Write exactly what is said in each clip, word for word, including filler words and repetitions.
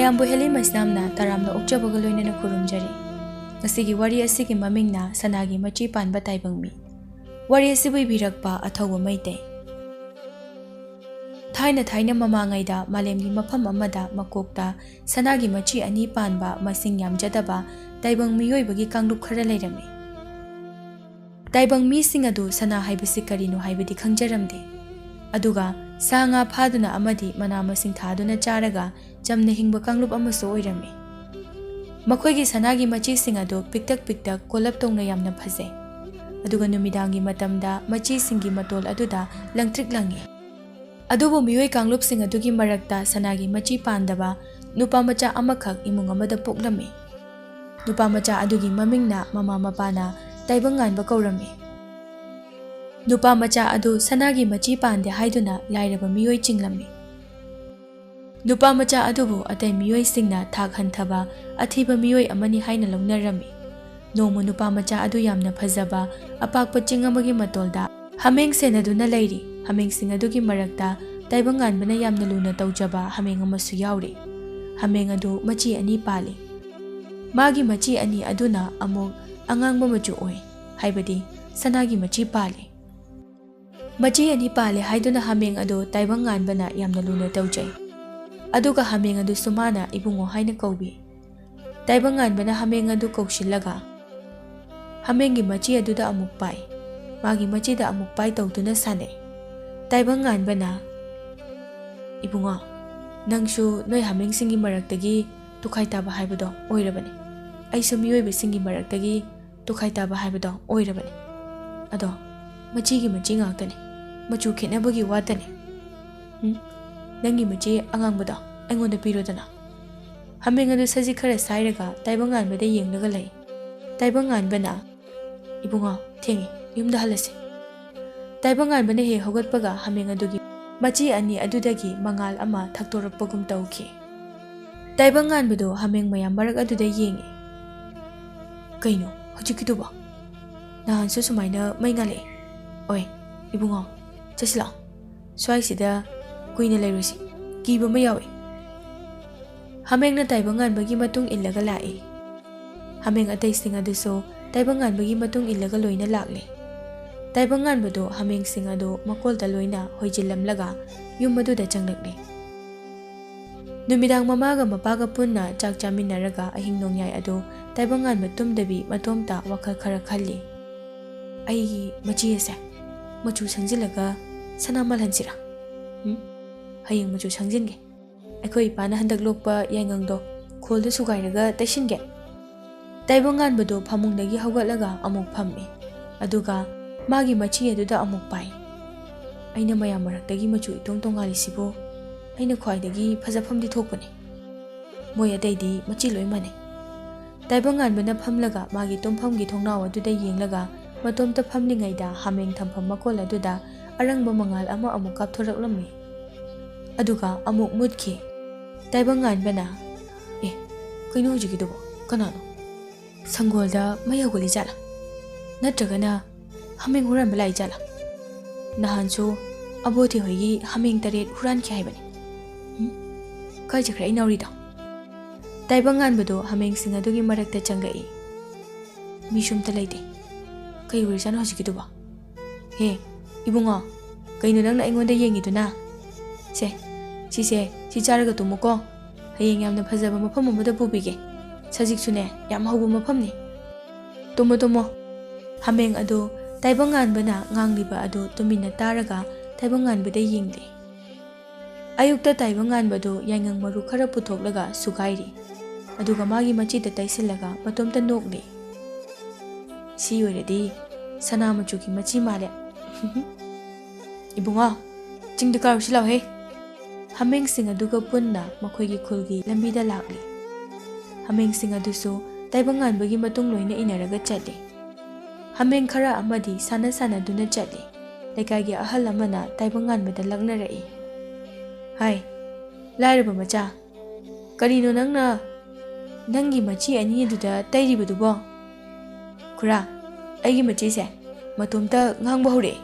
ꯌꯥꯝꯕꯨ heli ꯃꯩꯁꯅꯥꯝꯅ ꯇꯔꯥꯝꯅ ꯑꯣꯛꯆꯕꯒ ꯂꯣꯏꯅꯅ ꯈꯨꯔꯨꯝꯖꯔꯤ꯫ ꯉꯁꯤꯒꯤ ꯋꯥꯔꯤ ꯑꯁꯤꯒꯤ ꯃꯃꯤꯡꯅ ꯁꯅꯥꯒꯤ ꯃꯆꯤ ꯄꯥꯟꯕ ꯇꯥꯏꯕꯪ ꯃꯤ꯫ ꯋꯥꯔꯤ ꯑꯁꯤꯕꯨ ꯏꯕꯤꯔꯛꯄ ꯑꯊꯧꯕ ꯃꯩꯇꯩ꯫ ꯊꯥꯏꯅ ꯊꯥꯏꯅ ꯃꯃꯥꯡꯉꯩꯗ ꯃꯥꯂꯦꯝꯒꯤ ꯃꯐꯝ ꯑꯃꯗ ꯃꯀꯣꯛꯇ ꯁꯅꯥꯒꯤ ꯃꯆꯤ ꯑꯅꯤ ꯄꯥꯟꯕ ꯃꯁꯤꯡ ꯌꯥꯝꯖꯗꯕ ꯇꯥꯏꯕꯪ ꯃꯤꯑꯣꯏꯕꯒꯤ ꯀꯥꯡꯂꯨꯞ ꯈꯔ ꯂꯩꯔꯝꯃꯤ꯫ ꯇꯥꯏꯕꯪ ꯃꯤꯁꯤꯡ ꯑꯗꯨ ꯁꯅꯥ ꯍꯥꯏꯕꯁꯤ ꯀꯔꯤꯅꯣ ꯍꯥꯏꯕꯗꯤ ꯈꯪꯖꯔꯝꯗꯦ꯫ ꯑꯗꯨꯒ ꯁꯥ ꯉꯥ ꯐꯥꯗꯨꯅ ꯑꯃꯗꯤ ꯃꯅꯥ ꯃꯁꯤꯡ ꯊꯥꯗꯨꯅ ꯆꯥꯔꯒ ꯆꯝꯅ ꯍꯤꯡꯕ ꯀꯥꯡꯂꯨꯞ ꯑꯃꯁꯨ ꯑꯣꯏꯔꯝꯃꯤ꯫ ꯃꯈꯣꯏꯒꯤ ꯁꯅꯥꯒꯤ ꯃꯆꯤꯁꯤꯡ ꯑꯗꯨ ꯄꯤꯛꯇꯛ ꯄꯤꯛꯇꯛ ꯀꯣꯜꯂꯞ ꯇꯧꯅ ꯌꯥꯝꯅ ꯐꯖꯩ꯫ ꯑꯗꯨꯒ ꯅꯨꯃꯤꯗꯥꯡꯒꯤ ꯃꯇꯝꯗ ꯃꯆꯤꯁꯤꯡꯒꯤ ꯃꯇꯣꯜ ꯑꯗꯨꯗ ꯂꯪꯇ꯭ꯔꯤꯛ ꯂꯪꯏ꯫ ꯑꯗꯨꯕꯨ ꯃꯤꯑꯣꯏ ꯀꯥꯡꯂꯨꯞꯁꯤꯡ ꯑꯗꯨꯒꯤ ꯃꯔꯛꯇ ꯁꯅꯥꯒꯤ ꯃꯆꯤ ꯄꯥꯟꯗꯕ ꯅꯨꯄꯥ ꯃꯆꯥ ꯑꯃꯈꯛ ꯏꯃꯨꯡ ꯑꯃꯗ ꯄꯣꯛꯂꯝꯃꯤ꯫ ꯅꯨꯄꯥ ꯃꯆꯥ ꯑꯗꯨꯒꯤ ꯃꯃꯤꯡꯅ ꯃꯃꯥ ꯃꯄꯥꯅ ꯇꯥꯏꯕꯪ ꯉꯥꯟꯕ ꯀꯧꯔꯝꯃꯤ꯫ ꯅꯨꯄꯥ ꯃꯆꯥ ꯑꯗꯨ ꯁꯅꯥꯒꯤ ꯃꯆꯤ ꯄꯥꯟꯗꯦ ꯍꯥꯏꯗꯨꯅ ꯂꯥꯏꯔꯕ ꯃꯤꯑꯣꯏ ꯆꯤꯡꯂꯝꯃꯤ꯫ ꯅꯨꯄꯥ ꯃꯆꯥ ꯑꯗꯨꯕꯨ ꯑꯇꯩ ꯃꯤꯑꯣꯏꯁꯤꯡꯅ ꯊꯥꯛ ꯍꯟꯊꯕ ꯑꯊꯤꯕ ꯃꯤꯑꯣꯏ ꯑꯃꯅꯤ ꯍꯥꯏꯅ ꯂꯧꯅꯔꯝꯃꯤ꯫ ꯅꯣꯡꯃ ꯅꯨꯄꯥ ꯃꯆꯥ ꯑꯗꯨ ꯌꯥꯝꯅ ꯐꯖꯕ ꯑꯄꯥꯛꯄ ꯆꯤꯡ ꯑꯃꯒꯤ ꯃꯇꯣꯜꯗ ꯍꯥꯃꯦꯡ ꯁꯦꯟꯅꯗꯨꯅ ꯂꯩꯔꯤ꯫ ꯍꯥꯃꯦꯡꯁꯤꯡ ꯑꯗꯨꯒꯤ ꯃꯔꯛꯇ ꯇꯥꯏꯕꯪ ꯉꯥꯟꯕꯅ ꯌꯥꯝꯅ ꯂꯨꯅ ꯇꯧꯖꯕ ꯍꯥꯃꯦꯡ ꯑꯃꯁꯨ ꯌꯥꯎꯔꯤ꯫ ꯍꯥꯃꯦꯡ ꯑꯗꯨ ꯃꯆꯤ ꯑꯅꯤ ꯄꯥꯜꯂꯤ꯫ ꯃꯥꯒꯤ ꯃꯆꯤ ꯑꯅꯤ ꯑꯗꯨꯅ ꯑꯃꯨꯛ ꯑꯉꯥꯡꯕ ꯃꯆꯨ ꯑꯣꯏ, ꯍꯥꯏꯕꯗꯤ ꯁꯅꯥꯒꯤ ꯃꯆꯤ ꯄꯥꯜꯂꯤ꯫ ꯃꯆꯤ ꯑꯅꯤ ꯄꯥꯜꯂꯦ ꯍꯥꯏꯗꯨꯅ ꯍꯥꯃꯦꯡ ꯑꯗꯨ ꯇꯥꯏꯕꯪ ꯉꯥꯟꯕꯅ ꯌꯥꯝꯅ ꯂꯨꯅ ꯇꯧꯖꯩ꯫ ꯑꯗꯨꯒ ꯍꯥꯃꯦꯡ ꯑꯗꯨꯁꯨ ꯃꯥꯅ ꯏꯕꯨꯡꯉꯣ ꯍꯥꯏꯅ ꯀꯧꯕꯤ꯫ ꯇꯥꯏꯕꯪ ꯉꯥꯟꯕꯅ ꯍꯥꯃꯦꯡ ꯑꯗꯨ ꯀꯧꯁꯤꯜꯂꯒ ꯍꯥꯃꯦꯡꯒꯤ ꯃꯆꯤ ꯑꯗꯨꯗ ꯑꯃꯨꯛ ꯄꯥꯏ, ꯃꯥꯒꯤ ꯃꯆꯤꯗ ꯑꯃꯨꯛ ꯄꯥꯏ ꯇꯧꯗꯨꯅ ꯁꯥꯟꯅꯩ꯫ ꯇꯥꯏꯕꯪ ꯉꯥꯟꯕꯅ, "ꯏꯕꯨꯡꯉꯣ, ꯅꯪꯁꯨ ꯅꯣꯏ ꯍꯥꯃꯦꯡꯁꯤꯡꯒꯤ ꯃꯔꯛꯇꯒꯤ ꯇꯨꯈꯥꯏ ꯇꯥꯕ ꯍꯥꯏꯕꯗꯣ ꯑꯣꯏꯔꯕꯅꯤ꯫ ꯑꯩꯁꯨ ꯃꯤꯑꯣꯏꯕꯁꯤꯡꯒꯤ ꯃꯔꯛꯇꯒꯤ ꯇꯨꯈꯥꯏ ꯇꯥꯕ ꯍꯥꯏꯕꯗꯣ ꯑꯣꯏꯔꯕꯅꯤ꯫ ꯑꯗꯣ ꯃꯆꯤꯒꯤ ꯃꯆꯤ ꯉꯥꯛꯇꯅꯤ, ꯃꯆꯨ ꯈꯦꯠꯅꯕꯒꯤ ꯋꯥꯇꯅꯤ꯫ ꯎꯝ, ꯅꯪꯒꯤ ꯃꯆꯤ ꯑꯉꯥꯡꯕꯗꯣ ꯑꯩꯉꯣꯟꯗ ꯄꯤꯔꯣꯗꯅ꯫" ꯍꯥꯃꯦꯡ ꯑꯗꯨ ꯁꯖꯤꯛ ꯈꯔ ꯁꯥꯏꯔꯒ ꯇꯥꯏꯕꯪ ꯉꯥꯟꯕꯗ ꯌꯦꯡꯂꯒ ꯂꯩ꯫ ꯇꯥꯏꯕꯪ ꯉꯥꯟꯕꯅ, "ꯏꯕꯨꯡꯉꯣ, ꯊꯦꯡꯉꯦ, ꯌꯨꯝꯗ ꯍꯜꯂꯁꯤ꯫" ꯇꯥꯏꯕꯪ ꯉꯥꯟꯕꯅ ꯍꯦꯛ ꯍꯧꯒꯠꯄꯒ ꯍꯥꯃꯦꯡ ꯑꯗꯨꯒꯤ ꯃꯆꯤ ꯑꯅꯤ ꯑꯗꯨꯗꯒꯤ ꯃꯉꯥꯜ ꯑꯃ ꯊꯛꯇꯣꯔꯛꯄꯒꯨꯝ ꯇꯧꯈꯤ꯫ ꯇꯥꯏꯕꯪ ꯉꯥꯟꯕꯗꯨ ꯍꯥꯃꯦꯡ ꯃꯌꯥꯝ ꯃꯔꯛ ꯑꯗꯨꯗ ꯌꯦꯡꯉꯤ꯫ "ꯀꯩꯅꯣ ꯍꯧꯖꯤꯛꯀꯤꯗꯨꯕꯣ? ꯅꯍꯥꯟꯁꯨ ꯁꯨꯃꯥꯏꯅ ꯃꯩ ꯉꯥꯜꯂꯛꯑꯦ꯫ ꯑꯣꯏ, ꯏꯕꯨꯡꯉꯣ, ꯆꯠꯁꯤ ꯂꯥꯛꯑꯣ꯫ ꯁ꯭ꯋꯥꯏꯁꯤꯗ ꯀꯨꯏꯅ ꯂꯩꯔꯣꯏꯁꯤ꯫ ꯀꯤꯕ ꯑꯃ ꯌꯥꯎꯏ꯫" ꯍꯥꯃꯦꯡꯅ ꯇꯥꯏꯕꯪꯉꯥꯟꯕꯒꯤ ꯃꯇꯨꯡ ꯏꯜꯂꯒ ꯂꯥꯛꯏ꯫ ꯍꯥꯃꯦꯡ ꯑꯇꯩꯁꯤꯡ ꯑꯗꯨꯁꯨ ꯇꯥꯏꯕꯪꯉꯥꯟꯕꯒꯤ ꯃꯇꯨꯡ ꯏꯜꯂꯒ ꯂꯣꯏꯅ ꯂꯥꯛꯂꯦ꯫ ꯇꯥꯏꯕꯪꯉꯥꯟꯕꯗꯨ ꯍꯥꯃꯦꯡꯁꯤꯡ ꯑꯗꯨ ꯃꯀꯣꯜꯗ ꯂꯣꯏꯅ ꯍꯣꯏꯖꯤꯜꯂꯝꯂꯒ ꯌꯨꯝ ꯑꯗꯨꯗ ꯆꯪꯂꯛꯂꯦ꯫ ꯅꯨꯃꯤꯗꯥꯡ ꯃꯃꯥꯒ ꯃꯄꯥꯒ ꯄꯨꯟꯅ ꯆꯥꯛ ꯆꯥꯃꯤꯟꯅꯔꯒ ꯑꯍꯤꯡ ꯅꯣꯡꯌꯥꯏ ꯑꯗꯨ ꯇꯥꯏꯕꯪꯉꯥꯟꯕ ꯇꯨꯝꯗꯕꯤ ꯃꯇꯣꯝꯇ ꯋꯥꯈꯜ ꯈꯔ ꯈꯜꯂꯤ꯫ "ꯑꯩꯒꯤ ꯃꯆꯤ ꯑꯁꯦ ꯃꯆꯨ ꯁꯪꯖꯤꯜꯂꯒ ꯁꯅꯥ ꯃꯥꯜꯍꯟꯁꯤꯔꯥ? ꯎꯝ? ꯍꯌꯦꯡ ꯃꯆꯨ ꯁꯪꯖꯤꯟꯒꯦ꯫ ꯑꯩꯈꯣꯏ ꯏꯄꯥꯅ ꯍꯟꯗꯛ ꯂꯣꯛꯄ ꯌꯥꯏꯉꯪꯗꯣ ꯈꯣꯜꯗ ꯁꯨꯒꯥꯏꯔꯒ ꯇꯩꯁꯤꯟꯒꯦ꯫" ꯇꯥꯏꯕꯪꯉꯥꯟꯕꯗꯣ ꯐꯃꯨꯡꯗꯒꯤ ꯍꯧꯒꯠꯂꯒ ꯑꯃꯨꯛ ꯐꯝꯃꯤ꯫ ꯑꯗꯨꯒ ꯃꯥꯒꯤ ꯃꯆꯤ ꯑꯗꯨꯗ ꯑꯃꯨꯛ ꯄꯥꯏ꯫ "ꯑꯩꯅ ꯃꯌꯥꯝ ꯃꯔꯛꯇꯒꯤ ꯃꯆꯨ ꯏꯇꯣꯡ ꯇꯣꯡꯉꯥꯜꯂꯤꯁꯤꯕꯨ ꯑꯩꯅ ꯈ꯭ꯋꯥꯏꯗꯒꯤ ꯐꯖꯐꯝꯗꯤ ꯊꯣꯛꯄꯅꯤ꯫ ꯃꯣꯏ ꯑꯇꯩꯗꯤ ꯃꯆꯤ ꯂꯣꯏ ꯃꯥꯟꯅꯩ꯫" ꯇꯥꯏꯕꯪꯉꯥꯟꯕꯅ ꯐꯝꯂꯒ ꯃꯥꯒꯤ ꯇꯨꯝꯐꯝꯒꯤ ꯊꯣꯡꯅꯥꯎ ꯑꯗꯨꯗ ꯌꯦꯡꯂꯒ ꯃꯇꯣꯝꯇ ꯐꯝꯂꯤꯉꯩꯗ ꯍꯥꯃꯦꯡ ꯊꯝꯐꯝ ꯃꯀꯣꯜ ꯑꯗꯨꯗ ꯑꯔꯪꯕ ꯃꯉꯥꯜ ꯑꯃ ꯑꯃꯨꯛ ꯀꯥꯞꯊꯣꯔꯛꯂꯝꯃꯤ꯫ ꯑꯗꯨꯒ ꯑꯃꯨꯛ ꯃꯨꯠꯈꯤ꯫ ꯇꯥꯏꯕꯪꯉꯥꯟꯕꯅ, "ꯑꯦ, ꯀꯩꯅꯣ ꯍꯧꯖꯤꯛꯀꯤꯗꯨꯕꯣ? ꯀꯅꯥꯅꯣ? ꯁꯪꯒꯣꯜꯗ ꯃꯩ ꯍꯧꯒꯠꯂꯤ ꯖꯥꯠꯂꯥ? ꯅꯠꯇ꯭ꯔꯒꯅ ꯍꯥꯃꯦꯡ ꯍꯨꯔꯥꯟꯕ ꯂꯥꯛꯏ ꯖꯥꯠꯂꯥ? ꯅꯍꯥꯟꯁꯨ ꯑꯕꯣꯊꯤ ꯍꯣꯏꯒꯤ ꯍꯥꯃꯦꯡ ꯇꯔꯦꯠ ꯍꯨꯔꯥꯟꯈꯤ ꯍꯥꯏꯕꯅꯤ꯫ ꯎꯝ? ꯀꯥꯏ ꯆꯠꯈ꯭ꯔꯦ ꯑꯩ ꯅꯥꯎꯔꯤꯗꯣ?" ꯇꯥꯏꯕꯪꯉꯥꯟꯕꯗꯣ ꯍꯥꯃꯦꯡꯁꯤꯡ ꯑꯗꯨꯒꯤ ꯃꯔꯛꯇ ꯆꯪꯂꯛꯏ꯫ ꯃꯤꯁꯨ ꯑꯝꯇ ꯂꯩꯇꯦ꯫ ꯀꯩ ꯑꯣꯏꯔꯤꯖꯥꯠꯅꯣ ꯍꯧꯖꯤꯛꯀꯤꯗꯨꯕꯣ? "ꯍꯦ, ꯏꯕꯨꯡꯉꯣ, ꯀꯩꯅꯣ ꯅꯪꯅ ꯑꯩꯉꯣꯟꯗ ꯌꯦꯡꯉꯤꯗꯨꯅ? ꯁꯦ, ꯁꯤꯁꯦ, ꯁꯤ ꯆꯥꯔꯒ ꯇꯨꯝꯃꯨꯀꯣ꯫ ꯍꯌꯦꯡ ꯌꯥꯝꯅ ꯐꯖꯕ ꯃꯐꯝ ꯑꯃꯗ ꯄꯨꯕꯤꯒꯦ꯫ ꯁꯖꯤꯛꯁꯨꯅꯦ, ꯌꯥꯝ ꯍꯧꯕ ꯃꯐꯝꯅꯤ꯫ ꯇꯨꯝꯃꯣ, ꯇꯨꯝꯃꯣ꯫" ꯍꯥꯃꯦꯡ ꯑꯗꯨ ꯇꯥꯏꯕꯪꯉꯥꯟꯕꯅ ꯉꯥꯡꯂꯤꯕ ꯑꯗꯨ ꯇꯨꯃꯤꯟꯅ ꯇꯥꯔꯒ ꯇꯥꯏꯕꯪꯉꯥꯟꯕꯗ ꯌꯦꯡꯂꯤ꯫ ꯑꯌꯨꯛꯇ ꯇꯥꯏꯕꯪꯉꯥꯟꯕꯗꯨ ꯌꯥꯏꯉꯪ ꯃꯔꯨ ꯈꯔ ꯄꯨꯊꯣꯛꯂꯒ ꯁꯨꯒꯥꯏꯔꯤ꯫ ꯑꯗꯨꯒ ꯃꯥꯒꯤ ꯃꯆꯤꯗ ꯇꯩꯁꯤꯜꯂꯒ ꯃꯇꯣꯝꯇ ꯅꯣꯛꯂꯤ꯫ "ꯁꯤ ꯑꯣꯏꯔꯗꯤ ꯁꯅꯥ ꯃꯆꯨꯒꯤ ꯃꯆꯤ ꯃꯥꯜꯂꯦ꯫" "ꯏꯕꯨꯡꯉꯣ, ꯆꯤꯡꯗ ꯀꯥꯔꯨꯁꯤ ꯂꯥꯎꯍꯦ꯫" ꯍꯥꯃꯦꯡꯁꯤꯡ ꯑꯗꯨꯒ ꯄꯨꯟꯅ ꯃꯈꯣꯏꯒꯤ ꯈꯨꯜꯒꯤ ꯂꯝꯕꯤꯗ ꯂꯥꯛꯂꯤ꯫ ꯍꯥꯃꯦꯡꯁꯤꯡ ꯑꯗꯨꯁꯨ ꯇꯥꯏꯕꯪꯉꯥꯟꯕꯒꯤ ꯃꯇꯨꯡ ꯂꯣꯏꯅ ꯏꯟꯅꯔꯒ ꯆꯠꯂꯤ꯫ ꯍꯥꯃꯦꯡ ꯈꯔ ꯑꯃꯗꯤ ꯁꯥꯟꯅ ꯁꯥꯟꯅꯗꯨꯅ ꯆꯠꯂꯤ꯫ ꯂꯩꯀꯥꯏꯒꯤ ꯑꯍꯜ ꯑꯃꯅ ꯇꯥꯏꯕꯪꯉꯥꯟꯕꯗ ꯂꯛꯅꯔꯛꯏ꯫ "ꯍꯥꯏ, ꯂꯥꯏꯔꯕ ꯃꯆꯥ, ꯀꯔꯤꯅꯣ ꯅꯪꯅ ꯅꯪꯒꯤ ꯃꯆꯤ ꯑꯅꯤ ꯑꯗꯨꯗ ꯇꯩꯔꯤꯕꯗꯨꯕꯣ?" "ꯈꯨꯔꯥ, ꯑꯩꯒꯤ ꯃꯆꯤꯁꯦ ꯃꯇꯣꯝꯇ ꯉꯥꯡꯕ ꯍꯧꯔꯛꯑꯦ꯫"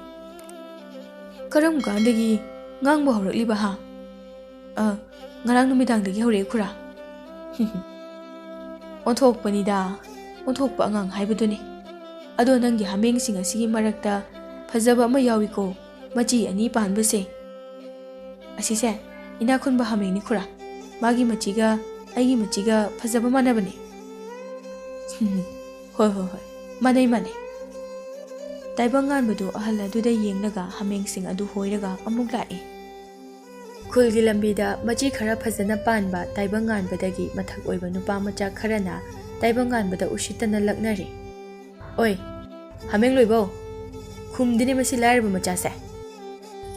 "ꯀꯔꯝ ꯀꯥꯟꯗꯒꯤ ꯉꯥꯡꯕ ꯍꯧꯔꯛꯂꯤꯕ, ꯍꯥ?" "ꯑ, ꯉꯔꯥꯡ ꯅꯨꯃꯤꯗꯥꯡꯗꯒꯤ ꯍꯧꯔꯛꯑꯦ, ꯈꯨꯔꯥ꯫ ꯑꯣꯟꯊꯣꯛꯄꯅꯤꯗ, ꯑꯣꯟꯊꯣꯛꯄ ꯑꯉꯥꯡ ꯍꯥꯏꯕꯗꯨꯅꯤ꯫ ꯑꯗꯣ ꯅꯪꯒꯤ ꯍꯥꯃꯦꯡꯁꯤꯡ ꯑꯁꯤꯒꯤ ꯃꯔꯛꯇ ꯐꯖꯕ ꯑꯃ ꯌꯥꯎꯏꯀꯣ, ꯃꯆꯤ ꯑꯅꯤ ꯄꯥꯟꯕꯁꯦ꯫ ꯑꯁꯤꯁꯦ ꯏꯅꯥꯛ ꯈꯨꯟꯕ ꯍꯥꯃꯦꯡꯅꯤ ꯈꯨꯔꯥ꯫ ꯃꯥꯒꯤ ꯃꯆꯤꯒ ꯑꯩꯒꯤ ꯃꯆꯤꯒ ꯐꯖꯕ ꯃꯥꯟꯅꯕꯅꯦ꯫ ꯍꯣꯏ, ꯍꯣꯏ, ꯍꯣꯏ, ꯃꯥꯟꯅꯩ, ꯃꯥꯟꯅꯩ꯫ ꯇꯥꯏꯕꯪ ꯉꯥꯟꯕꯗꯨ ꯑꯍꯜ ꯑꯗꯨꯗ ꯌꯦꯡꯂꯒ ꯍꯥꯃꯦꯡꯁꯤꯡ ꯑꯗꯨ ꯍꯣꯏꯔꯒ ꯑꯃꯨꯛ ꯂꯥꯛꯏ꯫ ꯈꯨꯜꯒꯤ ꯂꯝꯕꯤꯗ ꯃꯆꯤ ꯈꯔ ꯐꯖꯅ ꯄꯥꯟꯕ ꯇꯥꯏꯕꯪ ꯉꯥꯟꯕꯗꯒꯤ ꯃꯊꯛ ꯑꯣꯏꯕ ꯅꯨꯄꯥ ꯃꯆꯥ ꯈꯔꯅ ꯇꯥꯏꯕꯪ ꯉꯥꯟꯕꯗ ꯎꯁꯤꯠꯇꯅ ꯂꯛꯅꯔꯤ꯫ "ꯑꯣꯏ, ꯍꯥꯃꯦꯡ ꯂꯣꯏꯕꯧ, ꯈꯨꯝꯗꯦꯅꯦ ꯃꯁꯤ ꯂꯥꯏꯔꯕ ꯃꯆꯥꯁꯦ꯫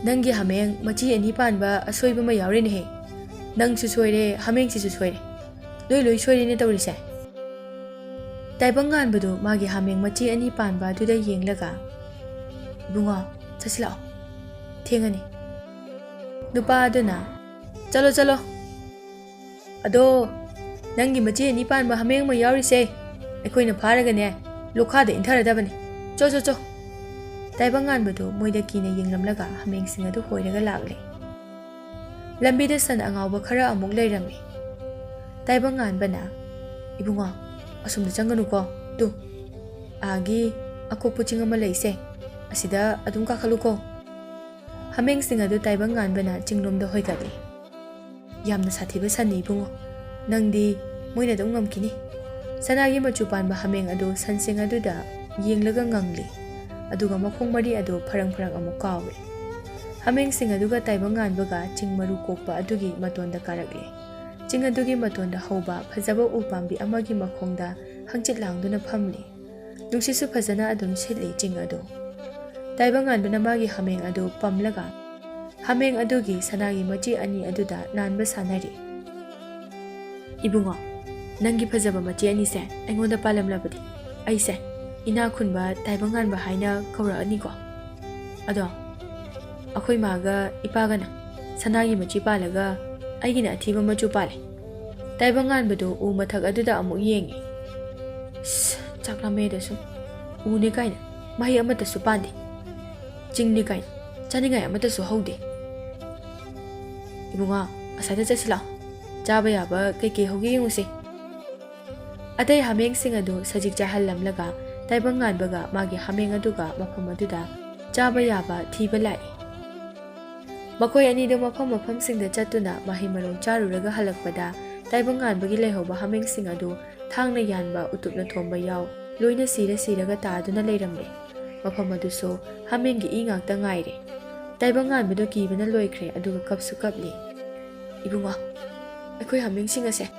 ꯅꯪꯒꯤ ꯍꯥꯃꯦꯡ ꯃꯆꯤ ꯑꯅꯤ ꯄꯥꯟꯕ ꯑꯁꯣꯏꯕ ꯑꯃ ꯌꯥꯎꯔꯦꯅꯦꯍꯦ꯫ ꯅꯪꯁꯨ ꯁꯣꯏꯔꯦ, ꯍꯥꯃꯦꯡꯁꯤꯁꯨ ꯁꯣꯏꯔꯦ꯫ ꯂꯣꯏ ꯂꯣꯏ ꯁꯣꯏꯔꯦꯅꯦ ꯇꯧꯔꯤꯁꯦ꯫" ꯇꯥꯏꯕꯪ ꯉꯥꯟꯕꯗꯨ ꯃꯥꯒꯤ ꯍꯥꯃꯦꯡ ꯃꯆꯤ ꯑꯅꯤ ꯄꯥꯟꯕ ꯑꯗꯨꯗ ꯌꯦꯡꯂꯒ, "ꯏꯕꯨꯡꯉꯣ, ꯆꯠꯁꯤꯜꯂꯛꯑꯣ, ꯊꯦꯡꯉꯅꯤ꯫" ꯅꯨꯄꯥ ꯑꯗꯨꯅ, "ꯆꯠꯂꯣ, ꯆꯠꯂꯣ꯫ ꯑꯗꯣ ꯅꯪꯒꯤ ꯃꯆꯤ ꯑꯅꯤ ꯄꯥꯟꯕ ꯍꯥꯃꯦꯡ ꯑꯃ ꯌꯥꯎꯔꯤꯁꯦ, ꯑꯩꯈꯣꯏꯅ ꯐꯥꯔꯒꯅꯦ, ꯂꯣꯈꯥꯗ ꯏꯟꯊꯔꯗꯕꯅꯤ꯫ ꯆꯣ, ꯆꯣ, ꯆꯣ꯫" ꯇꯥꯏꯕꯪ ꯉꯥꯟꯕꯗꯨ ꯃꯣꯏꯗ ꯀꯤꯅ ꯌꯦꯡꯂꯝꯂꯒ ꯍꯥꯃꯦꯡꯁꯤꯡ ꯑꯗꯨ ꯍꯣꯏꯔꯒ ꯂꯥꯛꯂꯦ꯫ ꯂꯝꯕꯤꯗ ꯁꯟ ꯑꯉꯥꯎꯕ ꯈꯔ ꯑꯃꯨꯛ ꯂꯩꯔꯝꯃꯤ꯫ ꯇꯥꯏꯕꯪ ꯉꯥꯟꯕꯅ, "ꯏꯕꯨꯡꯉꯣ, ꯑꯁꯣꯝꯗ ꯆꯪꯒꯅꯨꯀꯣ, ꯇꯨ, ꯑꯥꯒꯤ ꯑꯀꯣꯛꯄ ꯆꯤꯡ ꯑꯃ ꯂꯩꯁꯦ, ꯑꯁꯤꯗ ꯑꯗꯨꯝ ꯀꯥꯈꯠꯂꯨꯀꯣ꯫" ꯍꯥꯃꯦꯡꯁꯤꯡ ꯑꯗꯨ ꯇꯥꯏꯕꯪ ꯉꯥꯟꯕꯅ ꯆꯤꯡꯂꯣꯝꯗ ꯍꯣꯏꯒꯠꯂꯤ꯫ "ꯌꯥꯝꯅ ꯁꯥꯊꯤꯕ ꯁꯟꯅꯤ ꯏꯕꯨꯡꯉꯣ, ꯅꯪꯗꯤ ꯃꯣꯏꯅ ꯑꯗꯨꯝ ꯉꯝꯈꯤꯅꯤ꯫" ꯁꯅꯥꯒꯤ ꯃꯆꯨ ꯄꯥꯟꯕ ꯍꯥꯃꯦꯡ ꯑꯗꯨ ꯁꯟꯁꯤꯡ ꯑꯗꯨꯗ ꯌꯦꯡꯂꯒ ꯉꯪꯂꯤ, ꯑꯗꯨꯒ ꯃꯈꯣꯡ ꯃꯔꯤ ꯑꯗꯨ ꯐꯔꯪ ꯐꯔꯪ ꯑꯃꯨꯛ ꯀꯥꯎꯏ꯫ ꯍꯥꯃꯦꯡꯁꯤꯡ ꯑꯗꯨꯒ ꯇꯥꯏꯕꯪ ꯉꯥꯟꯕꯒ ꯆꯤꯡ ꯃꯔꯨ ꯀꯣꯛꯄ ꯑꯗꯨꯒꯤ ꯃꯇꯣꯟꯗ ꯀꯥꯔꯛꯂꯤ꯫ ꯆꯤꯡ ꯑꯗꯨꯒꯤ ꯃꯇꯣꯟꯗ ꯍꯧꯕ ꯐꯖꯕ ꯎ ꯄꯥꯝꯕꯤ ꯑꯃꯒꯤ ꯃꯈꯣꯡꯗ ꯍꯪꯆꯤꯠ ꯂꯥꯡꯗꯨꯅ ꯐꯝꯂꯤ꯫ ꯅꯨꯡꯁꯤꯠꯁꯨ ꯐꯖꯅ ꯑꯗꯨꯝ ꯁꯤꯠꯂꯤ ꯆꯤꯡ ꯑꯗꯨ꯫ ꯇꯥꯏꯕꯪ ꯉꯥꯟꯕꯅ ꯃꯥꯒꯤ ꯍꯥꯃꯦꯡ ꯑꯗꯨ ꯄꯝꯂꯒ ꯍꯥꯃꯦꯡ ꯑꯗꯨꯒꯤ ꯁꯅꯥꯒꯤ ꯃꯆꯤ ꯑꯅꯤ ꯑꯗꯨꯗ ꯅꯥꯟꯕ ꯁꯥꯟꯅꯔꯤ꯫ "ꯏꯕꯨꯡꯉꯣ, ꯅꯪꯒꯤ ꯐꯖꯕ ꯃꯆꯤ ꯑꯅꯤꯁꯦ ꯑꯩꯉꯣꯟꯗ ꯄꯥꯜꯂꯝꯂꯕꯗꯤ ꯑꯩꯁꯦ ꯏꯅꯥꯛ ꯈꯨꯟꯕ ꯇꯥꯏꯕꯪ ꯉꯥꯟꯕ ꯍꯥꯏꯅ ꯀꯧꯔꯛꯑꯅꯤꯀꯣ꯫ ꯑꯗꯣ ꯑꯩꯈꯣꯏ ꯃꯥꯒ ꯏꯄꯥꯒꯅ ꯁꯅꯥꯒꯤ ꯃꯆꯤ ꯄꯥꯜꯂꯒ ꯑꯩꯒꯤꯅ ꯑꯊꯤꯕ ꯃꯆꯨ ꯄꯥꯜꯂꯦ꯫" ꯇꯥꯏꯕꯪ ꯉꯥꯟꯕꯗꯨ ꯎ ꯃꯊꯛ ꯑꯗꯨꯗ ꯑꯃꯨꯛ ꯌꯦꯡꯉꯤ꯫ "ꯁ, ꯆꯥꯛ ꯂꯥꯝꯃꯦꯗ ꯁꯨꯝ꯫ ꯎꯅꯦ ꯀꯥꯏꯅ ꯃꯍꯩ ꯑꯃꯠꯇꯁꯨ ꯄꯥꯟꯗꯦ꯫ ꯆꯤꯡꯅꯦ ꯀꯥꯏꯅ ꯆꯥꯅꯤꯡꯉꯥꯏ ꯑꯃꯠꯇꯁꯨ ꯍꯧꯗꯦ꯫ ꯏꯕꯨꯡꯉꯣ, ꯑꯁ꯭ꯋꯥꯏꯗ ꯆꯠꯁꯤ ꯂꯥꯛꯑꯣ꯫ ꯆꯥꯕ ꯌꯥꯕ ꯀꯩꯀꯩ ꯍꯧꯒꯦ ꯌꯦꯡꯉꯨꯁꯦ꯫ ꯑꯇꯩ ꯍꯥꯃꯦꯡꯁꯤꯡ ꯑꯗꯨ ꯁꯖꯤꯛ ꯆꯥꯍꯜꯂꯝꯂꯒ ꯇꯥꯏꯕꯪ ꯉꯥꯟꯕꯒ ꯃꯥꯒꯤ ꯍꯥꯃꯦꯡ ꯑꯗꯨꯒ ꯃꯐꯝ ꯑꯗꯨꯗ ꯆꯥꯕ ꯌꯥꯕ ꯊꯤꯕ ꯂꯥꯛꯏ꯫ ꯃꯈꯣꯏ ꯑꯅꯤꯗꯨ ꯃꯐꯝ ꯃꯐꯝꯁꯤꯡꯗ ꯆꯠꯇꯨꯅ ꯃꯍꯩ ꯃꯔꯣꯡ ꯆꯥꯔꯨꯔꯒ ꯍꯜꯂꯛꯄꯗ ꯇꯥꯏꯕꯪ ꯉꯥꯟꯕꯒꯤ ꯂꯩꯍꯧꯕ ꯍꯥꯃꯦꯡꯁꯤꯡ ꯑꯗꯨ ꯊꯥꯡꯅ ꯌꯥꯟꯕ, ꯎꯇꯨꯞꯅ ꯊꯣꯝꯕ ꯌꯥꯎ ꯂꯣꯏꯅ ꯁꯤꯔ ꯁꯤꯔꯒ ꯇꯥꯗꯨꯅ ꯂꯩꯔꯝꯂꯦ꯫ ꯃꯐꯝ ꯑꯗꯨꯁꯨ ꯍꯥꯃꯦꯡꯒꯤ ꯏ ꯉꯥꯛꯇ ꯉꯥꯏꯔꯦ꯫ ꯇꯥꯏꯕꯪ ꯉꯥꯟꯕꯗꯨ ꯀꯤꯕꯅ ꯂꯣꯏꯈ꯭ꯔꯦ, ꯑꯗꯨꯒ ꯀꯞꯁꯨ ꯀꯞꯂꯤ꯫ "ꯏꯕꯨꯡꯉꯣ, ꯑꯩꯈꯣꯏ ꯍꯥꯃꯦꯡꯁꯤꯡ ꯑꯁꯦ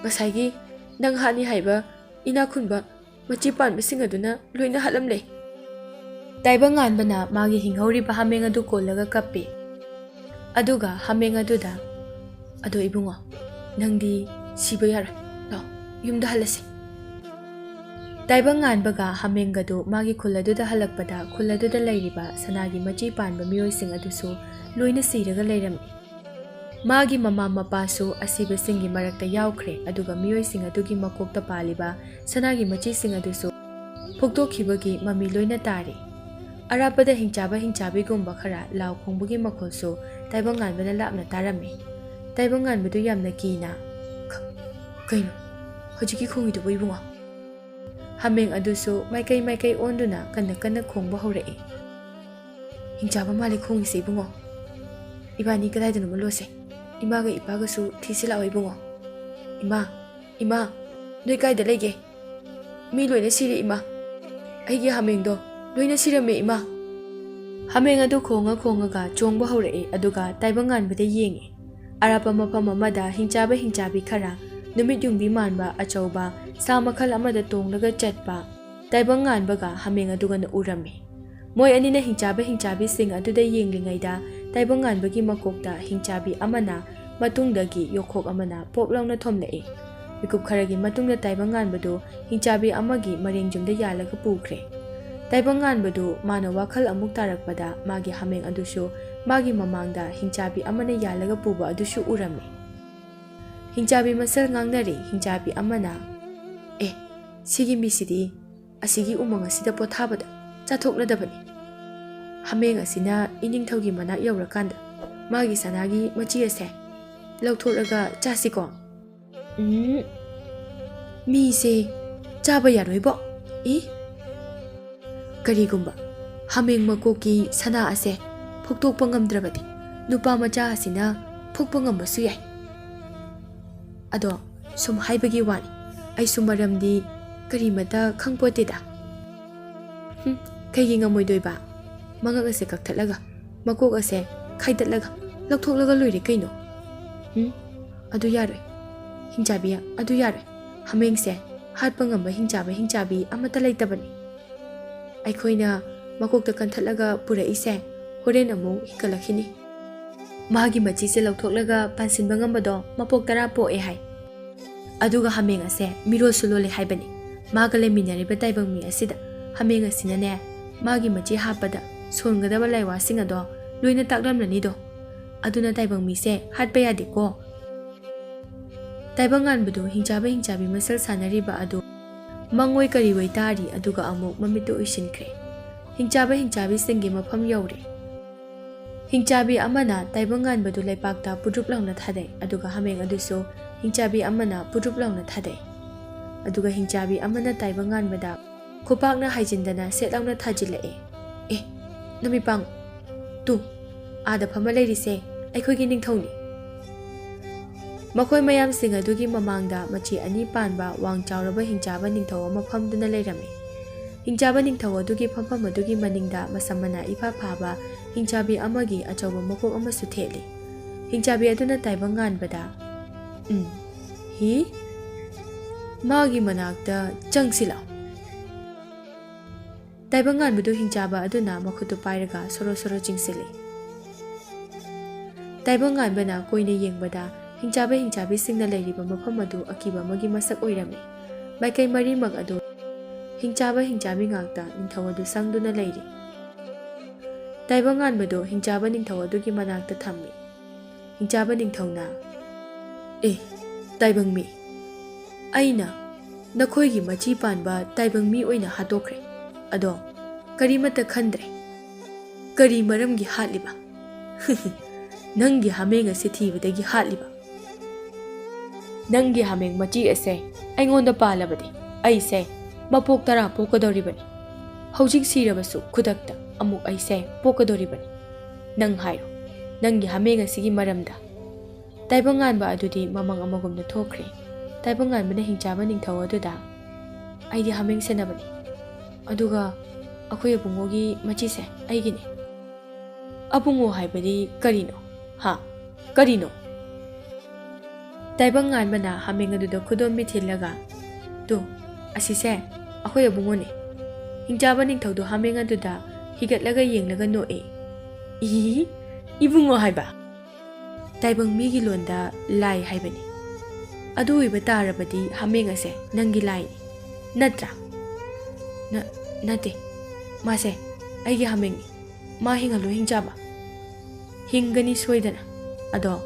ꯉꯁꯥꯏꯒꯤ ꯅꯪ ꯍꯥꯠꯅꯤ ꯍꯥꯏꯕ ꯏꯅꯥꯛ ꯈꯨꯟꯕ ꯃꯆꯤ ꯄꯥꯟꯕꯁꯤꯡ ꯑꯗꯨꯅ ꯂꯣꯏꯅ ꯍꯥꯠꯂꯝꯂꯦ꯫" ꯇꯥꯏꯕꯪ ꯉꯥꯟꯕꯅ ꯃꯥꯒꯤ ꯍꯤꯡꯍꯧꯔꯤꯕ ꯍꯥꯃꯦꯡ ꯑꯗꯨ ꯀꯣꯜꯂꯒ ꯀꯞꯄꯤ꯫ ꯑꯗꯨꯒ ꯍꯥꯃꯦꯡ ꯑꯗꯨꯗ, "ꯑꯗꯣ ꯏꯕꯨꯡꯉꯣ, ꯅꯪꯗꯤ ꯁꯤꯕ ꯌꯥꯔꯣꯏ꯫ ꯂꯥꯛꯑꯣ, ꯌꯨꯝꯗ ꯍꯜꯂꯁꯤ꯫" ꯇꯥꯏꯕꯪ ꯉꯥꯟꯕꯒ ꯍꯥꯃꯦꯡꯒꯗꯨ ꯃꯥꯒꯤ ꯈꯨꯜ ꯑꯗꯨꯗ ꯍꯜꯂꯛꯄꯗ, ꯈꯨꯜ ꯑꯗꯨꯗ ꯂꯩꯔꯤꯕ ꯁꯅꯥꯒꯤ ꯃꯆꯤ ꯄꯥꯟꯕ ꯃꯤꯑꯣꯏꯁꯤꯡ ꯑꯗꯨꯁꯨ ꯂꯣꯏꯅ ꯁꯤꯔꯒ ꯂꯩꯔꯝꯃꯤ꯫ ꯃꯥꯒꯤ ꯃꯃꯥ ꯃꯄꯥꯁꯨ ꯑꯁꯤꯕꯁꯤꯡꯒꯤ ꯃꯔꯛꯇ ꯌꯥꯎꯈ꯭ꯔꯦ, ꯑꯗꯨꯒ ꯃꯤꯑꯣꯏꯁꯤꯡ ꯑꯗꯨꯒꯤ ꯃꯀꯣꯛꯇ ꯄꯥꯜꯂꯤꯕ ꯁꯅꯥꯒꯤ ꯃꯆꯤꯁꯤꯡ ꯑꯗꯨꯁꯨ ꯐꯨꯛꯇꯣꯛꯈꯤꯕꯒꯤ ꯃꯃꯤ ꯂꯣꯏꯅ ꯇꯥꯔꯤ꯫ ꯑꯔꯥꯞꯄꯗ ꯍꯤꯡꯆꯥꯕ ꯍꯤꯡꯆꯥꯕꯤꯒꯨꯝꯕ ꯈꯔ ꯂꯥꯎ ꯈꯣꯡꯕꯒꯤ ꯃꯈꯣꯜꯁꯨ ꯇꯥꯏꯕꯪ ꯉꯥꯟꯕꯅ ꯂꯥꯞꯅ ꯇꯥꯔꯝꯃꯤ꯫ ꯇꯥꯏꯕꯪ ꯉꯥꯟꯕꯗꯨ ꯌꯥꯝꯅ ꯀꯤꯅ, "ꯈ-, ꯀꯩꯅꯣ ꯍꯧꯖꯤꯛꯀꯤ ꯈꯣꯡꯉꯤꯗꯨꯕꯨ, ꯏꯕꯨꯡꯉꯣ?" ꯍꯥꯃꯦꯡ ꯑꯗꯨꯁꯨ ꯃꯥꯏꯀꯩ ꯃꯥꯏꯀꯩ ꯑꯣꯟꯗꯨꯅ ꯀꯟꯅ ꯀꯟꯅ ꯈꯣꯡꯕ ꯍꯧꯔꯛꯏ꯫ "ꯍꯤꯡꯆꯥꯕ ꯃꯥꯜꯂꯦ ꯈꯣꯡꯉꯤꯁꯦ, ꯏꯕꯨꯡꯉꯣ꯫ ꯏꯕꯥꯅꯤ ꯀꯗꯥꯏꯗꯅꯣꯃ ꯂꯣꯠꯁꯦ꯫ ꯏꯃꯥꯒ ꯏꯄꯥꯒꯁꯨ ꯊꯤꯁꯤ ꯂꯥꯛꯑꯣ, ꯏꯕꯨꯡꯉꯣ꯫" "ꯏꯃꯥ, ꯏꯃꯥ, ꯅꯣꯏ ꯀꯥꯏꯗ ꯂꯩꯒꯦ? ꯃꯤ ꯂꯣꯏꯅ ꯁꯤꯔꯦ, ꯏꯃꯥ꯫ ꯑꯩꯒꯤ ꯍꯥꯃꯦꯡꯗꯣ ꯂꯣꯏꯅ ꯁꯤꯔꯝꯃꯦ, ꯏꯃꯥ꯫" ꯍꯥꯃꯦꯡ ꯑꯗꯨ ꯈꯣꯡꯉ ꯈꯣꯡꯉꯒ ꯆꯣꯡꯕ ꯍꯧꯔꯛꯏ, ꯑꯗꯨꯒ ꯇꯥꯏꯕꯪ ꯉꯥꯟꯕꯗ ꯌꯦꯡꯉꯤ꯫ ꯑꯔꯥꯞꯄ ꯃꯐꯝ ꯑꯃꯗ ꯍꯤꯡꯆꯥꯕ ꯍꯤꯡꯆꯥꯕꯤ ꯈꯔ ꯅꯨꯃꯤꯠ ꯌꯨꯡꯕꯤ ꯃꯥꯟꯕ ꯑꯆꯧꯕ ꯁꯥ ꯃꯈꯜ ꯑꯃꯗ ꯇꯣꯡꯂꯒ ꯆꯠꯄ ꯇꯥꯏꯕꯪ ꯉꯥꯟꯕꯒ ꯍꯥꯃꯦꯡ ꯑꯗꯨꯒꯅ ꯎꯔꯝꯃꯤ꯫ ꯃꯣꯏ ꯑꯅꯤꯅ ꯍꯤꯡꯆꯥꯕ ꯍꯤꯡꯆꯥꯕꯤꯁꯤꯡ ꯑꯗꯨꯗ ꯌꯦꯡꯂꯤꯉꯩꯗ ꯇꯥꯏꯕꯪ ꯉꯥꯟꯕꯒꯤ ꯃꯀꯣꯛꯇ ꯍꯤꯡꯆꯥꯕꯤ ꯑꯃꯅ ꯃꯇꯨꯡꯗꯒꯤ ꯌꯣꯈꯣꯛ ꯑꯃꯅ ꯄꯣꯞ ꯂꯥꯎꯅ ꯊꯣꯝꯂꯛꯏ꯫ ꯃꯤꯀꯨꯞ ꯈꯔꯒꯤ ꯃꯇꯨꯡꯗ ꯇꯥꯏꯕꯪ ꯉꯥꯟꯕꯗꯨ ꯍꯤꯡꯆꯥꯕꯤ ꯑꯃꯒꯤ ꯃꯔꯦꯡ ꯌꯨꯝꯗ ꯌꯥꯜꯂꯒ ꯄꯨꯈ꯭ꯔꯦ꯫ ꯇꯥꯏꯕꯪ ꯉꯥꯟꯕꯗꯨ ꯃꯥꯅ ꯋꯥꯈꯜ ꯑꯃꯨꯛ ꯇꯥꯔꯛꯄꯗ ꯃꯥꯒꯤ ꯍꯥꯃꯦꯡ ꯑꯗꯨꯁꯨ ꯃꯥꯒꯤ ꯃꯃꯥꯡꯗ ꯍꯤꯡꯆꯥꯕꯤ ꯑꯃꯅ ꯌꯥꯜꯂꯒ ꯄꯨꯕ ꯑꯗꯨꯁꯨ ꯎꯔꯝꯃꯤ꯫ ꯍꯤꯡꯆꯥꯕꯤ ꯃꯁꯦꯜ ꯉꯥꯡꯅꯔꯤ꯫ ꯍꯤꯡꯆꯥꯕꯤ ꯑꯃꯅ, "ꯑꯦ, ꯁꯤꯒꯤ ꯃꯤꯁꯤꯗꯤ ꯑꯁꯤꯒꯤ ꯎꯃꯪ ꯑꯁꯤꯗ ꯄꯣꯊꯥꯕꯗ ꯆꯥꯊꯣꯛꯅꯗꯕꯅꯤ꯫ ꯍꯥꯃꯦꯡ ꯑꯁꯤꯅ ꯏꯅꯤꯡꯊꯧꯒꯤ ꯃꯅꯥꯛ ꯌꯧꯔꯀꯥꯟꯗ ꯃꯥꯒꯤ ꯁꯅꯥꯒꯤ ꯃꯆꯤ ꯑꯁꯦ ꯂꯧꯊꯣꯛꯂꯒ ꯆꯥꯁꯤꯀꯣ꯫ ꯎꯝ, ꯃꯤꯁꯦ ꯆꯥꯕ ꯌꯥꯔꯣꯏꯕꯣ꯫ ꯏ, ꯀꯔꯤꯒꯨꯝꯕ ꯍꯥꯃꯦꯡ ꯃꯀꯣꯛꯀꯤ ꯁꯅꯥ ꯑꯁꯦ ꯐꯨꯛꯇꯣꯛꯄ ꯉꯝꯗ꯭ꯔꯕꯗꯤ ꯅꯨꯄꯥ ꯃꯆꯥ ꯑꯁꯤꯅ ꯐꯨꯛꯄ ꯉꯝꯕꯁꯨ ꯌꯥꯏ꯫ ꯑꯗꯣ ꯁꯨꯝ ꯍꯥꯏꯕꯒꯤ ꯋꯥꯅꯤ, ꯑꯩꯁꯨ ꯃꯔꯝꯗꯤ ꯀꯔꯤꯃꯇ ꯈꯪꯄꯣꯠꯇꯦꯗ꯫ ꯍꯨꯝ, ꯀꯩꯒꯤ ꯉꯝꯃꯣꯏꯗꯣꯏꯕ? ꯃꯉꯛ ꯑꯁꯦ ꯀꯛꯊꯠꯂꯒ, ꯃꯀꯣꯛ ꯑꯁꯦ ꯈꯥꯏꯗꯠꯂꯒ ꯂꯧꯊꯣꯛꯂꯒ ꯂꯣꯏꯔꯦ ꯀꯩꯅꯣ꯫ ꯎꯝ, ꯑꯗꯨ ꯌꯥꯔꯣꯏ꯫ ꯍꯤꯡꯆꯥꯕꯤ, ꯑꯗꯨ ꯌꯥꯔꯣꯏ꯫ ꯍꯥꯃꯦꯡꯁꯦ ꯍꯥꯠꯄ ꯉꯝꯕ ꯍꯤꯡꯆꯥꯕ ꯍꯤꯡꯆꯥꯕꯤ ꯑꯃꯠꯇ ꯂꯩꯇꯕꯅꯤ꯫ ꯑꯩꯈꯣꯏꯅ ꯃꯀꯣꯛꯇ ꯀꯟꯊꯠꯂꯒ ꯄꯨꯔꯛꯏꯁꯦ ꯍꯣꯔꯦꯟ ꯑꯃꯨꯛ ꯍꯤꯡꯒꯠꯂꯛꯈꯤꯅꯤ꯫ ꯃꯥꯒꯤ ꯃꯆꯤꯁꯦ ꯂꯧꯊꯣꯛꯂꯒ ꯄꯥꯟꯁꯤꯟꯕ ꯉꯝꯕꯗꯣ ꯃꯄꯣꯛ ꯇꯔꯥ ꯄꯣꯛꯑꯦ ꯍꯥꯏ꯫ ꯑꯗꯨꯒ ꯍꯥꯃꯦꯡ ꯑꯁꯦ ꯃꯤꯔꯣꯜꯁꯨ ꯂꯣꯜꯂꯦ ꯍꯥꯏꯕꯅꯤ꯫ ꯃꯥꯒ ꯂꯩꯃꯤꯟꯅꯔꯤꯕ ꯇꯥꯏꯕꯪ ꯃꯤ ꯑꯁꯤꯗ ꯍꯥꯃꯦꯡ ꯑꯁꯤꯅꯅꯦ, ꯃꯥꯒꯤ ꯃꯆꯤ ꯍꯥꯞꯄꯗ ꯁꯣꯟꯒꯗꯕ ꯂꯥꯏꯋꯥꯁꯤꯡ ꯑꯗꯣ ꯂꯣꯏꯅ ꯇꯥꯛꯂꯝꯂꯅꯤꯗꯣ꯫ ꯑꯗꯨꯅ ꯇꯥꯏꯕꯪ ꯃꯤꯁꯦ ꯍꯥꯠꯄ ꯌꯥꯗꯦꯀꯣ꯫ ꯇꯥꯏꯕꯪ ꯉꯥꯟꯕꯗꯨ ꯍꯤꯡꯆꯥꯕ ꯍꯤꯡꯆꯥꯕꯤ ꯃꯁꯦꯜ ꯁꯥꯟꯅꯔꯤꯕ ꯑꯗꯨ ꯃꯪꯑꯣꯏ ꯀꯔꯤꯑꯣꯏ ꯇꯥꯔꯤ, ꯑꯗꯨꯒ ꯑꯃꯨꯛ ꯃꯃꯤꯠꯇꯨ ꯎꯏꯁꯤꯟꯈ꯭ꯔꯦ꯫ ꯍꯤꯡꯆꯥꯕ ꯍꯤꯡꯆꯥꯕꯤꯁꯤꯡꯒꯤ ꯃꯐꯝ ꯌꯧꯔꯦ꯫ ꯍꯤꯡꯆꯥꯕꯤ ꯑꯃꯅ ꯇꯥꯏꯕꯪ ꯉꯥꯟꯕꯗꯨ ꯂꯩꯄꯥꯛꯇ ꯄꯨꯗ꯭ꯔꯨꯞ ꯂꯥꯎꯅ ꯊꯥꯗꯩ, ꯑꯗꯨꯒ ꯍꯥꯃꯦꯡ ꯑꯗꯨꯁꯨ ꯍꯤꯡꯆꯥꯕꯤ ꯑꯃꯅ ꯄꯨꯗ꯭ꯔꯨꯞ ꯂꯥꯎꯅ ꯊꯥꯗꯩ꯫ ꯑꯗꯨꯒ ꯍꯤꯡꯆꯥꯕꯤ ꯑꯃꯅ ꯇꯥꯏꯕꯪ ꯉꯥꯟꯕꯗ ꯈꯨꯄꯥꯛꯅ ꯍꯥꯏꯖꯤꯟꯗꯅ ꯁꯦꯠ ꯂꯥꯎꯅ ꯊꯥꯖꯤꯜꯂꯛꯑꯦ꯫ "ꯑꯦ, ꯅꯃꯤꯄꯥꯡ, ꯇꯨ, ꯑꯥꯗ ꯐꯝꯃ ꯂꯩꯔꯤꯁꯦ ꯑꯩꯈꯣꯏꯒꯤ ꯅꯤꯡꯊꯧꯅꯤ!" ꯃꯈꯣꯏ ꯃꯌꯥꯝꯁꯤꯡ ꯑꯗꯨꯒꯤ ꯃꯃꯥꯡꯗ ꯃꯆꯤ ꯑꯅꯤ ꯄꯥꯟꯕ ꯋꯥꯡ ꯆꯥꯎꯔꯕ ꯍꯤꯡꯆꯥꯕ ꯅꯤꯡꯊꯧ ꯑꯃ ꯐꯝꯗꯨꯅ ꯂꯩꯔꯝꯃꯤ꯫ ꯍꯤꯡꯆꯥꯕ ꯅꯤꯡꯊꯧ ꯑꯗꯨꯒꯤ ꯐꯝꯐꯝ ꯑꯗꯨꯒꯤ ꯃꯅꯤꯡꯗ ꯃꯁꯝ ꯃꯅꯥ ꯏꯐꯥ ꯐꯥꯕ ꯍꯤꯡꯆꯥꯕꯤ ꯑꯃꯒꯤ ꯑꯆꯧꯕ ꯃꯀꯣꯛ ꯑꯃꯁꯨ ꯊꯦꯠꯂꯤ꯫ ꯍꯤꯡꯆꯥꯕꯤ ꯑꯗꯨꯅ ꯇꯥꯏꯕꯪ ꯉꯥꯟꯕꯗ, "ꯎꯝ, ꯍꯤ, ꯃꯥꯒꯤ ꯃꯅꯥꯛꯇ ꯆꯪꯁꯤ ꯂꯥꯎ!" ꯇꯥꯏꯕꯪ ꯉꯥꯟꯕꯗꯨ ꯍꯤꯡꯆꯥꯕ ꯑꯗꯨꯅ ꯃꯈꯨꯠꯇꯨ ꯄꯥꯏꯔꯒ ꯁꯣꯔꯣ ꯁꯣꯔꯣ ꯆꯤꯡꯁꯤꯜꯂꯤ꯫ ꯇꯥꯏꯕꯪ ꯉꯥꯟꯕꯅ ꯀꯣꯏꯅ ꯌꯦꯡꯕꯗ ꯍꯤꯡꯆꯥꯕ ꯍꯤꯡꯆꯥꯕꯤꯁꯤꯡꯅ ꯂꯩꯔꯤꯕ ꯃꯐꯝ ꯑꯗꯨ ꯑꯀꯤꯕ ꯑꯃꯒꯤ ꯃꯁꯛ ꯑꯣꯏꯔꯝꯃꯤ꯫ ꯃꯥꯏꯀꯩ ꯃꯔꯤꯃꯛ ꯑꯗꯨ ꯍꯤꯡꯆꯥꯕ ꯍꯤꯡꯆꯥꯕꯤ ꯉꯥꯛꯇ ꯅꯤꯡꯊꯧ ꯑꯗꯨ ꯁꯪꯗꯨꯅ ꯂꯩꯔꯤ꯫ ꯇꯥꯏꯕꯪ ꯉꯥꯟꯕꯗꯨ ꯍꯤꯡꯆꯥꯕ ꯅꯤꯡꯊꯧ ꯑꯗꯨꯒꯤ ꯃꯅꯥꯛꯇ ꯊꯝꯃꯤ꯫ ꯍꯤꯡꯆꯥꯕ ꯅꯤꯡꯊꯧꯅ, "ꯑꯦ, ꯇꯥꯏꯕꯪ ꯃꯤ, ꯑꯩꯅ ꯅꯈꯣꯏꯒꯤ ꯃꯆꯤ ꯄꯥꯟꯕ ꯇꯥꯏꯕꯪ ꯃꯤ ꯑꯣꯏꯅ ꯍꯥꯠꯇꯣꯛꯈ꯭ꯔꯦ꯫ ꯑꯗꯣ ꯀꯔꯤꯃꯠꯇ ꯈꯟꯗ꯭ꯔꯦ꯫ ꯀꯔꯤ ꯃꯔꯝꯒꯤ ꯍꯥꯠꯂꯤꯕ? ꯅꯪꯒꯤ ꯍꯥꯃꯦꯡ ꯑꯁꯤ ꯊꯤꯕꯗꯒꯤ ꯍꯥꯠꯂꯤꯕ?" "ꯅꯪꯒꯤ ꯍꯥꯃꯦꯡ ꯃꯆꯤ ꯑꯁꯦ ꯑꯩꯉꯣꯟꯗ ꯄꯥꯜꯂꯕꯗꯤ ꯑꯩꯁꯦ ꯃꯄꯣꯛ ꯇꯔꯥ ꯄꯣꯛꯀꯗꯧꯔꯤꯕꯅꯤ꯫ ꯍꯧꯖꯤꯛ ꯁꯤꯔꯕꯁꯨ ꯈꯨꯗꯛꯇ ꯑꯃꯨꯛ ꯑꯩꯁꯦ ꯄꯣꯛꯀꯗꯧꯔꯤꯕꯅꯤ꯫ ꯅꯪ ꯍꯥꯏꯔꯣ, ꯅꯪꯒꯤ ꯍꯥꯃꯦꯡ ꯑꯁꯤꯒꯤ ꯃꯔꯝꯗ?" ꯇꯥꯏꯕꯪꯉꯥꯟꯕ ꯑꯗꯨꯗꯤ ꯃꯃꯪ ꯑꯃꯒꯨꯝꯅ ꯊꯣꯛꯈ꯭ꯔꯦ꯫ ꯇꯥꯏꯕꯪꯉꯥꯟꯕꯅ ꯍꯤꯡꯆꯥꯕ ꯅꯤꯡꯊꯧ ꯑꯗꯨꯗ, "ꯑꯩꯗꯤ ꯍꯥꯃꯦꯡ ꯁꯦꯟꯅꯕꯅꯤ, ꯑꯗꯨꯒ ꯑꯩꯈꯣꯏ ꯑꯕꯨꯡꯉꯣꯒꯤ ꯃꯆꯤꯁꯦ ꯑꯩꯒꯤꯅꯤ꯫" "ꯑꯕꯨꯡꯉꯣ ꯍꯥꯏꯕꯗꯤ ꯀꯔꯤꯅꯣ? ꯍꯥ? ꯀꯔꯤꯅꯣ?" ꯇꯥꯏꯕꯪꯉꯥꯟꯕꯅ ꯍꯥꯃꯦꯡ ꯑꯗꯨꯗ ꯈꯨꯗꯣꯝꯕꯤ ꯊꯤꯜꯂꯒ, "ꯇꯨ, ꯑꯁꯤꯁꯦ ꯑꯩꯈꯣꯏ ꯑꯕꯨꯡꯉꯣꯅꯦ꯫" ꯍꯤꯡꯆꯥꯕ ꯅꯤꯡꯊꯧꯗꯣ ꯍꯥꯃꯦꯡ ꯑꯗꯨꯗ ꯍꯤꯒꯠꯂꯒ ꯌꯦꯡꯂꯒ ꯅꯣꯛꯑꯦ꯫ "ꯏ, ꯏꯕꯨꯡꯉꯣ ꯍꯥꯏꯕ?" "ꯇꯥꯏꯕꯪ ꯃꯤꯒꯤ ꯂꯣꯟꯗ ꯂꯥꯏ ꯍꯥꯏꯕꯅꯤ꯫ ꯑꯗꯨ ꯑꯣꯏꯕ ꯇꯥꯔꯕꯗꯤ ꯍꯥꯃꯦꯡ ꯑꯁꯦ ꯅꯪꯒꯤ ꯂꯥꯏꯅꯤ, ꯅꯠꯇ꯭ꯔꯥ?" "ꯅ-, ꯅꯠꯇꯦ, ꯃꯥꯁꯦ ꯑꯩꯒꯤ ꯍꯥꯃꯦꯡꯅꯤ꯫ ꯃꯥ ꯍꯤꯡꯍꯜꯂꯨ ꯍꯤꯡꯆꯥꯕ꯫" "ꯍꯤꯡꯒꯅꯤ ꯁꯣꯏꯗꯅ꯫ ꯑꯗꯣ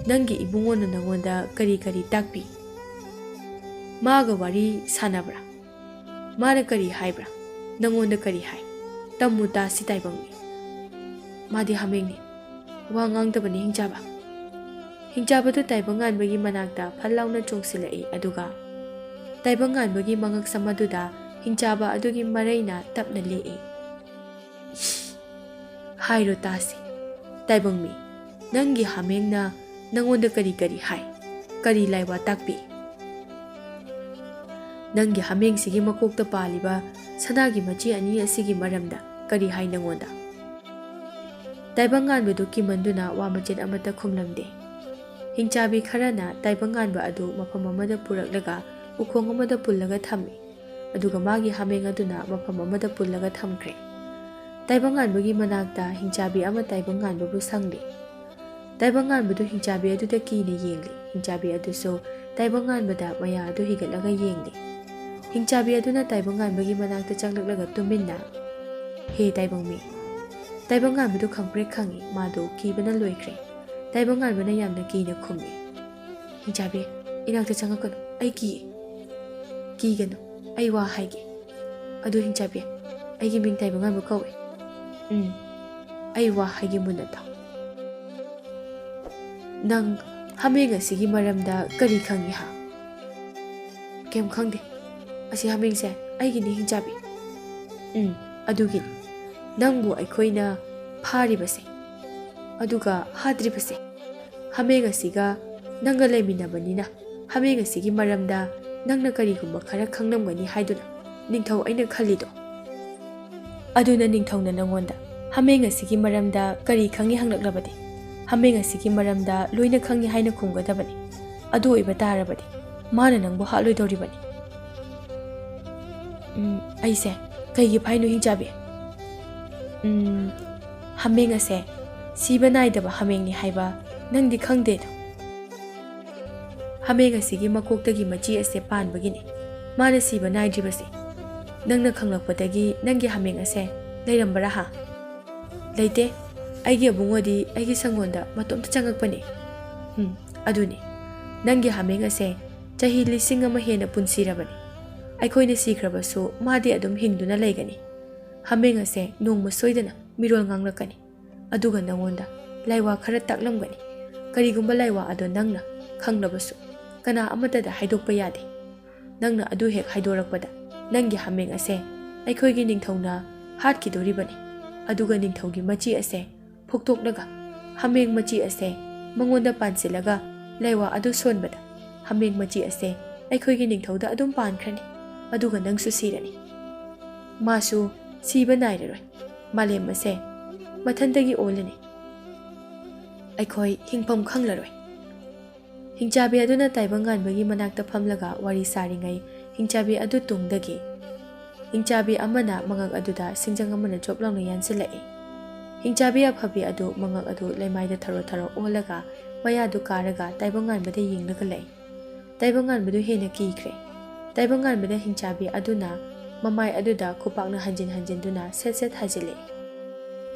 ꯅꯪꯒꯤ ꯏꯕꯨꯡꯉꯣꯅ ꯅꯪꯉꯣꯟꯗ ꯀꯔꯤ ꯀꯔꯤ ꯇꯥꯛꯄꯤ? ꯃꯥꯒ ꯋꯥꯔꯤ ꯁꯥꯟꯅꯕ꯭ꯔꯥ? ꯃꯥꯅ ꯀꯔꯤ ꯍꯥꯏꯕ꯭ꯔꯥ? ꯅꯪꯉꯣꯟꯗ ꯀꯔꯤ ꯍꯥꯏ? ꯇꯝꯃꯨ ꯇꯥꯁꯤ ꯇꯥꯏꯕꯪꯅꯤ꯫" "ꯃꯥꯗꯤ ꯍꯥꯃꯦꯡꯅꯤ, ꯋꯥ ꯉꯥꯡꯗꯕꯅꯤ ꯍꯤꯡꯆꯥꯕ꯫" ꯍꯤꯡꯆꯥꯕꯗꯨ ꯇꯥꯏꯕꯪꯉꯥꯟꯕꯒꯤ ꯃꯅꯥꯛꯇ ꯐꯠ ꯂꯥꯎꯅ ꯆꯣꯡꯁꯤꯜꯂꯛꯏ, ꯑꯗꯨꯒ ꯇꯥꯏꯕꯪꯉꯥꯟꯕꯒꯤ ꯃꯉꯛꯁꯝ ꯑꯗꯨꯗ ꯍꯤꯡꯆꯥꯕ ꯑꯗꯨꯒꯤ ꯃꯔꯩꯅ ꯇꯞꯅ ꯂꯦꯛꯏ꯫ "ꯍꯥꯏꯔꯣ ꯇꯥꯁꯤ, ꯇꯥꯏꯕꯪꯃꯤ, ꯅꯪꯒꯤ ꯍꯥꯃꯦꯡꯅ ꯅꯪꯉꯣꯟꯗ ꯀꯔꯤ ꯀꯔꯤ ꯍꯥꯏ? ꯀꯔꯤ ꯂꯥꯏꯋꯥ ꯇꯥꯛꯄꯤ? ꯅꯪꯒꯤ ꯍꯥꯃꯦꯡꯁꯤꯒꯤ ꯃꯀꯣꯛꯇ ꯄꯥꯜꯂꯤꯕ ꯁꯅꯥꯒꯤ ꯃꯆꯤ ꯑꯅꯤ ꯑꯁꯤꯒꯤ ꯃꯔꯝꯗ ꯀꯔꯤ ꯍꯥꯏ ꯅꯪꯉꯣꯟꯗ?" ꯇꯥꯏꯕꯪꯉꯥꯟꯕꯗꯨ ꯀꯤꯃꯟꯗꯨꯅ ꯋꯥ ꯃꯆꯦꯠ ꯑꯃꯠꯇ ꯈꯨꯝꯂꯝꯗꯦ꯫ ꯍꯤꯡꯆꯥꯕꯤ ꯈꯔꯅ ꯇꯥꯏꯕꯪꯉꯥꯟꯕ ꯑꯗꯨ ꯃꯐꯝ ꯑꯃꯗ ꯄꯨꯔꯛꯂꯒ ꯎꯈꯣꯡ ꯑꯃꯗ ꯄꯨꯜꯂꯒ ꯊꯝꯃꯤ, ꯑꯗꯨꯒ ꯃꯥꯒꯤ ꯍꯥꯃꯦꯡ ꯑꯗꯨꯅ ꯃꯐꯝ ꯑꯃꯗ ꯄꯨꯜꯂꯒ ꯊꯝꯈ꯭ꯔꯦ꯫ ꯇꯥꯏꯕꯪꯉꯥꯟꯕꯒꯤ ꯃꯅꯥꯛꯇ ꯍꯤꯡꯆꯥꯕꯤ ꯑꯃ ꯇꯥꯏꯕꯪꯉꯥꯟꯕꯕꯨ ꯁꯪꯂꯤ꯫ ꯇꯥꯏꯕꯪꯉꯥꯟꯕꯗꯨ ꯍꯤꯡꯆꯥꯕꯤ ꯑꯗꯨꯗ ꯀꯤꯅ ꯌꯦꯡꯂꯤ꯫ ꯍꯤꯡꯆꯥꯕꯤ ꯑꯗꯨꯁꯨ ꯇꯥꯏꯕꯪꯉꯥꯟꯕꯗ ꯃꯌꯥ ꯑꯗꯨ ꯍꯤꯒꯠꯂꯒ ꯌꯦꯡꯂꯤ꯫ ꯍꯤꯡꯆꯥꯕꯤ ꯑꯗꯨꯅ ꯇꯥꯏꯕꯪꯉꯥꯟꯕꯒꯤ ꯃꯅꯥꯛꯇ ꯆꯪꯂꯛꯂꯒ ꯇꯨꯃꯤꯟꯅ, "ꯍꯦ ꯇꯥꯏꯕꯪꯃꯤ!" ꯇꯥꯏꯕꯪꯉꯥꯟꯕꯗꯨ ꯈꯪꯄ꯭ꯔꯦꯛ ꯈꯪꯏ, ꯃꯥꯗꯨ ꯀꯤꯕꯅ ꯂꯣꯏꯈ꯭ꯔꯦ꯫ ꯇꯥꯏꯕꯪꯉꯥꯟꯕꯅ ꯌꯥꯝꯅ ꯀꯤꯅ ꯈꯨꯝꯃꯤ, "ꯍꯤꯡꯆꯥꯕꯤ, ꯏꯅꯥꯛꯇ ꯆꯪꯉꯛꯀꯅꯨ, ꯑꯩ ꯀꯤꯌꯦ꯫ ꯀꯤꯒꯅꯨ, ꯑꯩ ꯋꯥ ꯍꯥꯏꯒꯦ꯫ ꯑꯗꯨ ꯍꯤꯡꯆꯥꯕꯤ, ꯑꯩꯒꯤ ꯃꯤꯡ ꯇꯥꯏꯕꯪꯉꯥꯟꯕ ꯀꯧꯏ꯫ ꯎꯝ, ꯑꯩ ꯋꯥ ꯍꯥꯏꯒꯦ ꯃꯨꯟꯅ ꯇꯥꯎ꯫ ꯅꯪ ꯍꯥꯃꯦꯡ ꯑꯁꯤꯒꯤ ꯃꯔꯝꯗ ꯀꯔꯤ ꯈꯪꯉꯤ ꯍꯥ? ꯀꯩꯝ ꯈꯪꯗꯦ꯫ ꯑꯁꯤ ꯍꯥꯃꯦꯡꯁꯦ ꯑꯩꯒꯤꯅꯤ, ꯍꯤꯡꯆꯥꯕꯤ꯫ ꯎꯝ, ꯑꯗꯨꯒꯤꯅꯤ꯫ ꯅꯪꯕꯨ ꯑꯩꯈꯣꯏꯅ ꯐꯥꯔꯤꯕꯁꯦ, ꯑꯗꯨꯒ ꯍꯥꯠꯇ꯭ꯔꯤꯕꯁꯦ, ꯍꯥꯃꯦꯡ ꯑꯁꯤꯒ ꯅꯪꯒ ꯂꯩꯃꯤꯟꯅꯕꯅꯤꯅ, ꯍꯥꯃꯦꯡ ꯑꯁꯤꯒꯤ ꯃꯔꯝꯗ ꯅꯪꯅ ꯀꯔꯤꯒꯨꯝꯕ ꯈꯔ ꯈꯪꯂꯝꯒꯅꯤ ꯍꯥꯏꯗꯨꯅ ꯅꯤꯡꯊꯧ ꯑꯩꯅ ꯈꯜꯂꯤꯗꯣ꯫ ꯑꯗꯨꯅ ꯅꯤꯡꯊꯧꯅ ꯅꯪꯉꯣꯟꯗ ꯍꯥꯃꯦꯡ ꯑꯁꯤꯒꯤ ꯃꯔꯝꯗ ꯀꯔꯤ ꯈꯪꯉꯤ ꯍꯪꯂꯛꯂꯕꯗꯤ, ꯍꯥꯃꯦꯡ ꯑꯁꯤꯒꯤ ꯃꯔꯝꯗ ꯂꯣꯏꯅ ꯈꯪꯉꯤ ꯍꯥꯏꯅ ꯈꯨꯝꯒꯗꯕꯅꯤ꯫ ꯑꯗꯨ ꯑꯣꯏꯕ ꯇꯥꯔꯕꯗꯤ ꯃꯥꯅ ꯅꯪꯕꯨ ꯍꯥꯠꯂꯣꯏꯗꯧꯔꯤꯕꯅꯤ꯫ ꯎꯝ, ꯑꯩꯁꯦ ꯀꯩꯒꯤ ꯐꯥꯏꯅꯣ, ꯍꯤꯡꯆꯥꯕꯤ? ꯎꯝ, ꯍꯥꯃꯦꯡ ꯑꯁꯦ ꯁꯤꯕ ꯅꯥꯏꯗꯕ ꯍꯥꯃꯦꯡꯅꯤ ꯍꯥꯏꯕ ꯅꯪꯗꯤ ꯈꯪꯗꯦꯗꯣ꯫ ꯍꯥꯃꯦꯡ ꯑꯁꯤꯒꯤ ꯃꯀꯣꯛꯇꯒꯤ ꯃꯆꯤ ꯑꯁꯦ ꯄꯥꯟꯕꯒꯤꯅꯤ꯫ ꯃꯥꯅ ꯁꯤꯕ ꯅꯥꯏꯗ꯭ꯔꯤꯕꯁꯦ꯫ ꯅꯪꯅ ꯈꯪꯂꯛꯄꯗꯒꯤ ꯅꯪꯒꯤ ꯍꯥꯃꯦꯡ ꯑꯁꯦ ꯂꯩꯔꯝꯕꯔꯥ ꯍꯥ? ꯂꯩꯇꯦ꯫ ꯑꯩꯒꯤ ꯑꯕꯨꯡꯉꯣꯗꯤ ꯑꯩꯒꯤ ꯁꯪꯒꯣꯟꯗ ꯃꯇꯣꯝꯇ ꯆꯪꯉꯛꯄꯅꯦ꯫ ꯎꯝ, ꯑꯗꯨꯅꯤ꯫ ꯅꯪꯒꯤ ꯍꯥꯃꯦꯡ ꯑꯁꯦ ꯆꯍꯤ ꯂꯤꯁꯤꯡ ꯑꯃ ꯍꯦꯟꯅ ꯄꯨꯟꯁꯤꯔꯕꯅꯤ꯫ ꯑꯩꯈꯣꯏꯅ ꯁꯤꯈ꯭ꯔꯕꯁꯨ ꯃꯥꯗꯤ ꯑꯗꯨꯝ ꯍꯤꯡꯗꯨꯅ ꯂꯩꯒꯅꯤ꯫ ꯍꯥꯃꯦꯡ ꯑꯁꯦ ꯅꯣꯡꯃ ꯁꯣꯏꯗꯅ ꯃꯤꯔꯣꯜ ꯉꯥꯡꯂꯛꯀꯅꯤ꯫ ꯑꯗꯨꯒ ꯅꯪꯉꯣꯟꯗ ꯂꯥꯏꯋꯥ ꯈꯔ ꯇꯥꯛꯂꯝꯒꯅꯤ꯫ ꯀꯔꯤꯒꯨꯝꯕ ꯂꯥꯏꯋꯥ ꯑꯗꯣ ꯅꯪꯅ ꯈꯪꯂꯕꯁꯨ ꯀꯅꯥ ꯑꯃꯠꯇꯗ ꯍꯥꯏꯗꯣꯛꯄ ꯌꯥꯗꯦ꯫ ꯅꯪꯅ ꯑꯗꯨ ꯍꯦꯛ ꯍꯥꯏꯗꯣꯔꯛꯄꯗ ꯅꯪꯒꯤ ꯍꯥꯃꯦꯡ ꯑꯁꯦ ꯑꯩꯈꯣꯏꯒꯤ ꯅꯤꯡꯊꯧꯅ ꯍꯥꯠꯈꯤꯗꯣꯔꯤꯕꯅꯤ꯫ ꯑꯗꯨꯒ ꯅꯤꯡꯊꯧꯒꯤ ꯃꯆꯤ ꯑꯁꯦ ꯐꯨꯛꯇꯣꯛꯂꯒ ꯍꯥꯃꯦꯡ ꯃꯆꯤ ꯑꯁꯦ ꯃꯉꯣꯟꯗ ꯄꯥꯟꯁꯤꯜꯂꯒ ꯂꯥꯏꯋꯥ ꯑꯗꯨ ꯁꯣꯟꯕꯗ ꯍꯥꯃꯦꯡ ꯃꯆꯤ ꯑꯁꯦ ꯑꯩꯈꯣꯏꯒꯤ ꯅꯤꯡꯊꯧꯗ ꯑꯗꯨꯝ ꯄꯥꯟꯈ꯭ꯔꯅꯤ꯫ ꯑꯗꯨꯒ ꯅꯪꯁꯨ ꯁꯤꯔꯅꯤ꯫ ꯃꯥꯁꯨ ꯁꯤꯕ ꯅꯥꯏꯔꯔꯣꯏ꯫ ꯃꯥꯂꯦꯝ ꯑꯁꯦ ꯃꯊꯟꯇꯒꯤ ꯑꯣꯜꯂꯅꯤ꯫ ꯑꯩꯈꯣꯏ ꯍꯤꯡꯐꯝ ꯈꯪꯂꯔꯣꯏ꯫ ꯍꯤꯡꯆꯥꯕꯤ ꯑꯗꯨꯅ ꯇꯥꯏꯕꯪ ꯉꯥꯟꯕꯒꯤ ꯃꯅꯥꯛꯇ ꯐꯝꯂꯒ ꯋꯥꯔꯤ ꯁꯥꯔꯤꯉꯩ, ꯍꯤꯡꯆꯥꯕꯤ ꯑꯗꯨ ꯇꯨꯡꯗꯒꯤ ꯍꯤꯡꯆꯥꯕꯤ ꯑꯃꯅ ꯃꯉꯛ ꯑꯗꯨꯗ ꯁꯤꯡꯖꯪ ꯑꯃꯅ ꯖꯣꯞ ꯂꯥꯎꯅ ꯌꯥꯟꯁꯤꯜꯂꯛꯏ꯫ ꯍꯤꯡꯆꯥꯕꯤ ꯑꯐꯕꯤ ꯑꯗꯨ ꯃꯉꯛ ꯑꯗꯨ ꯂꯩꯃꯥꯏꯗ ꯊꯔꯣ ꯊꯔꯣ ꯑꯣꯜꯂꯒ ꯃꯌꯥꯗꯨ ꯀꯥꯔꯒ ꯇꯥꯏꯕꯪ ꯉꯥꯟꯕꯗ ꯌꯦꯡꯂꯒ ꯂꯩ꯫ ꯇꯥꯏꯕꯪ ꯉꯥꯟꯕꯗꯨ ꯍꯦꯟꯅ ꯀꯤꯈ꯭ꯔꯦ꯫ ꯇꯥꯏꯕꯪ ꯉꯥꯟꯕꯗ ꯍꯤꯡꯆꯥꯕꯤ ꯑꯗꯨꯅ ꯃꯃꯥꯏ ꯑꯗꯨꯗ ꯈꯨꯄꯥꯛꯅ ꯍꯟꯖꯤꯟ ꯍꯟꯖꯤꯟꯗꯨꯅ ꯁꯦꯠ ꯁꯦꯠ ꯍꯥꯏꯖꯤꯜꯂꯛꯏ꯫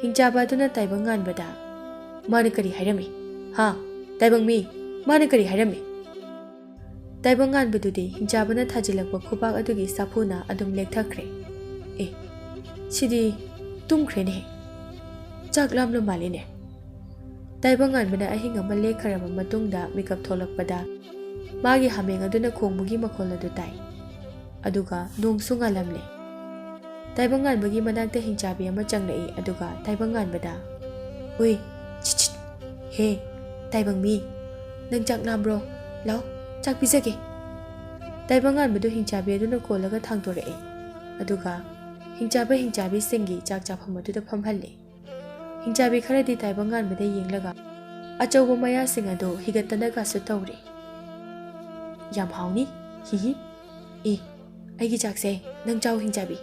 ꯍꯤꯡꯆꯥꯕ ꯑꯗꯨꯅ ꯇꯥꯏꯕꯪ ꯉꯥꯟꯕꯗ, "ꯃꯥꯅ ꯀꯔꯤ ꯍꯥꯏꯔꯝꯃꯤ? ꯍꯥ? ꯇꯥꯏꯕꯪ ꯃꯤ, ꯃꯥꯅ ꯀꯔꯤ ꯍꯥꯏꯔꯝꯃꯤ?" ꯇꯥꯏꯕꯪ ꯉꯥꯟꯕꯗꯨꯗꯤ ꯍꯤꯡꯆꯥꯕꯅ ꯊꯥꯖꯤꯜꯂꯛꯄ ꯈꯨꯕꯥꯛ ꯑꯗꯨꯒꯤ ꯁꯥꯐꯨꯅ ꯑꯗꯨꯝ ꯂꯦꯛꯊꯈ꯭ꯔꯦ꯫ "ꯑꯦ, ꯁꯤꯗꯤ ꯇꯨꯝꯈ꯭ꯔꯦꯅꯦ꯫ ꯆꯥꯛ ꯂꯥꯝꯂ ꯃꯥꯜꯂꯦꯅꯦ꯫ ꯇꯥꯏꯕꯪꯉꯥꯟꯕꯅ ꯑꯍꯤꯡ ꯑꯃ ꯂꯦꯛꯈ꯭ꯔꯕ ꯃꯇꯨꯡꯗ ꯃꯤꯀꯞ ꯊꯣꯛꯂꯛꯄꯗ ꯃꯥꯒꯤ ꯍꯥꯃꯦꯡ ꯑꯗꯨꯅ ꯈꯣꯡꯕꯒꯤ ꯃꯈꯣꯜ ꯑꯗꯨ ꯇꯥꯏ꯫ ꯑꯗꯨꯒ ꯅꯣꯡꯁꯨ ꯉꯥꯜꯂꯝꯂꯦ꯫ ꯇꯥꯏꯕꯪꯉꯥꯟꯕꯒꯤ ꯃꯅꯥꯛꯇ ꯍꯤꯡꯆꯥꯕꯤ ꯑꯃ ꯆꯪꯂꯛꯏ, ꯑꯗꯨꯒ ꯇꯥꯏꯕꯪꯉꯥꯟꯕꯗ, "ꯎꯏ, ꯁꯤꯠ, ꯁꯤꯠ, ꯍꯦ, ꯇꯥꯏꯕꯪ ꯃꯤ, ꯅꯪ ꯆꯥꯛ ꯂꯥꯝꯕ꯭ꯔꯣ? ꯂꯥꯎ, ꯆꯥꯛ ꯄꯤꯖꯒꯦ꯫" ꯇꯥꯏꯕꯪꯉꯥꯟꯕꯗꯨ ꯍꯤꯡꯆꯥꯕꯤ ꯑꯗꯨꯅ ꯀꯣꯜꯂꯒ ꯊꯥꯡꯗꯣꯔꯛꯏ, ꯑꯗꯨꯒ ꯍꯤꯡꯆꯥꯕ ꯍꯤꯡꯆꯥꯕꯤꯁꯤꯡꯒꯤ ꯆꯥꯛ ꯆꯥꯐꯝ ꯑꯗꯨꯗ ꯐꯝꯍꯜꯂꯤ꯫ ꯍꯤꯡꯆꯥꯕꯤ ꯈꯔꯗꯤ ꯇꯥꯏꯕꯪꯉꯥꯟꯕꯗ ꯌꯦꯡꯂꯒ ꯑꯆꯧꯕ ꯃꯌꯥꯁꯤꯡ ꯑꯗꯨ ꯍꯤꯒꯠꯇꯅꯒꯁꯨ ꯇꯧꯔꯤ꯫ "ꯌꯥꯝ ꯍꯥꯎꯅꯤ, ꯍꯤꯍꯤ꯫ ꯑꯦ, ꯑꯩꯒꯤ ꯆꯥꯛꯁꯦ ꯅꯪ ꯆꯥꯎ, ꯍꯤꯡꯆꯥꯕꯤ꯫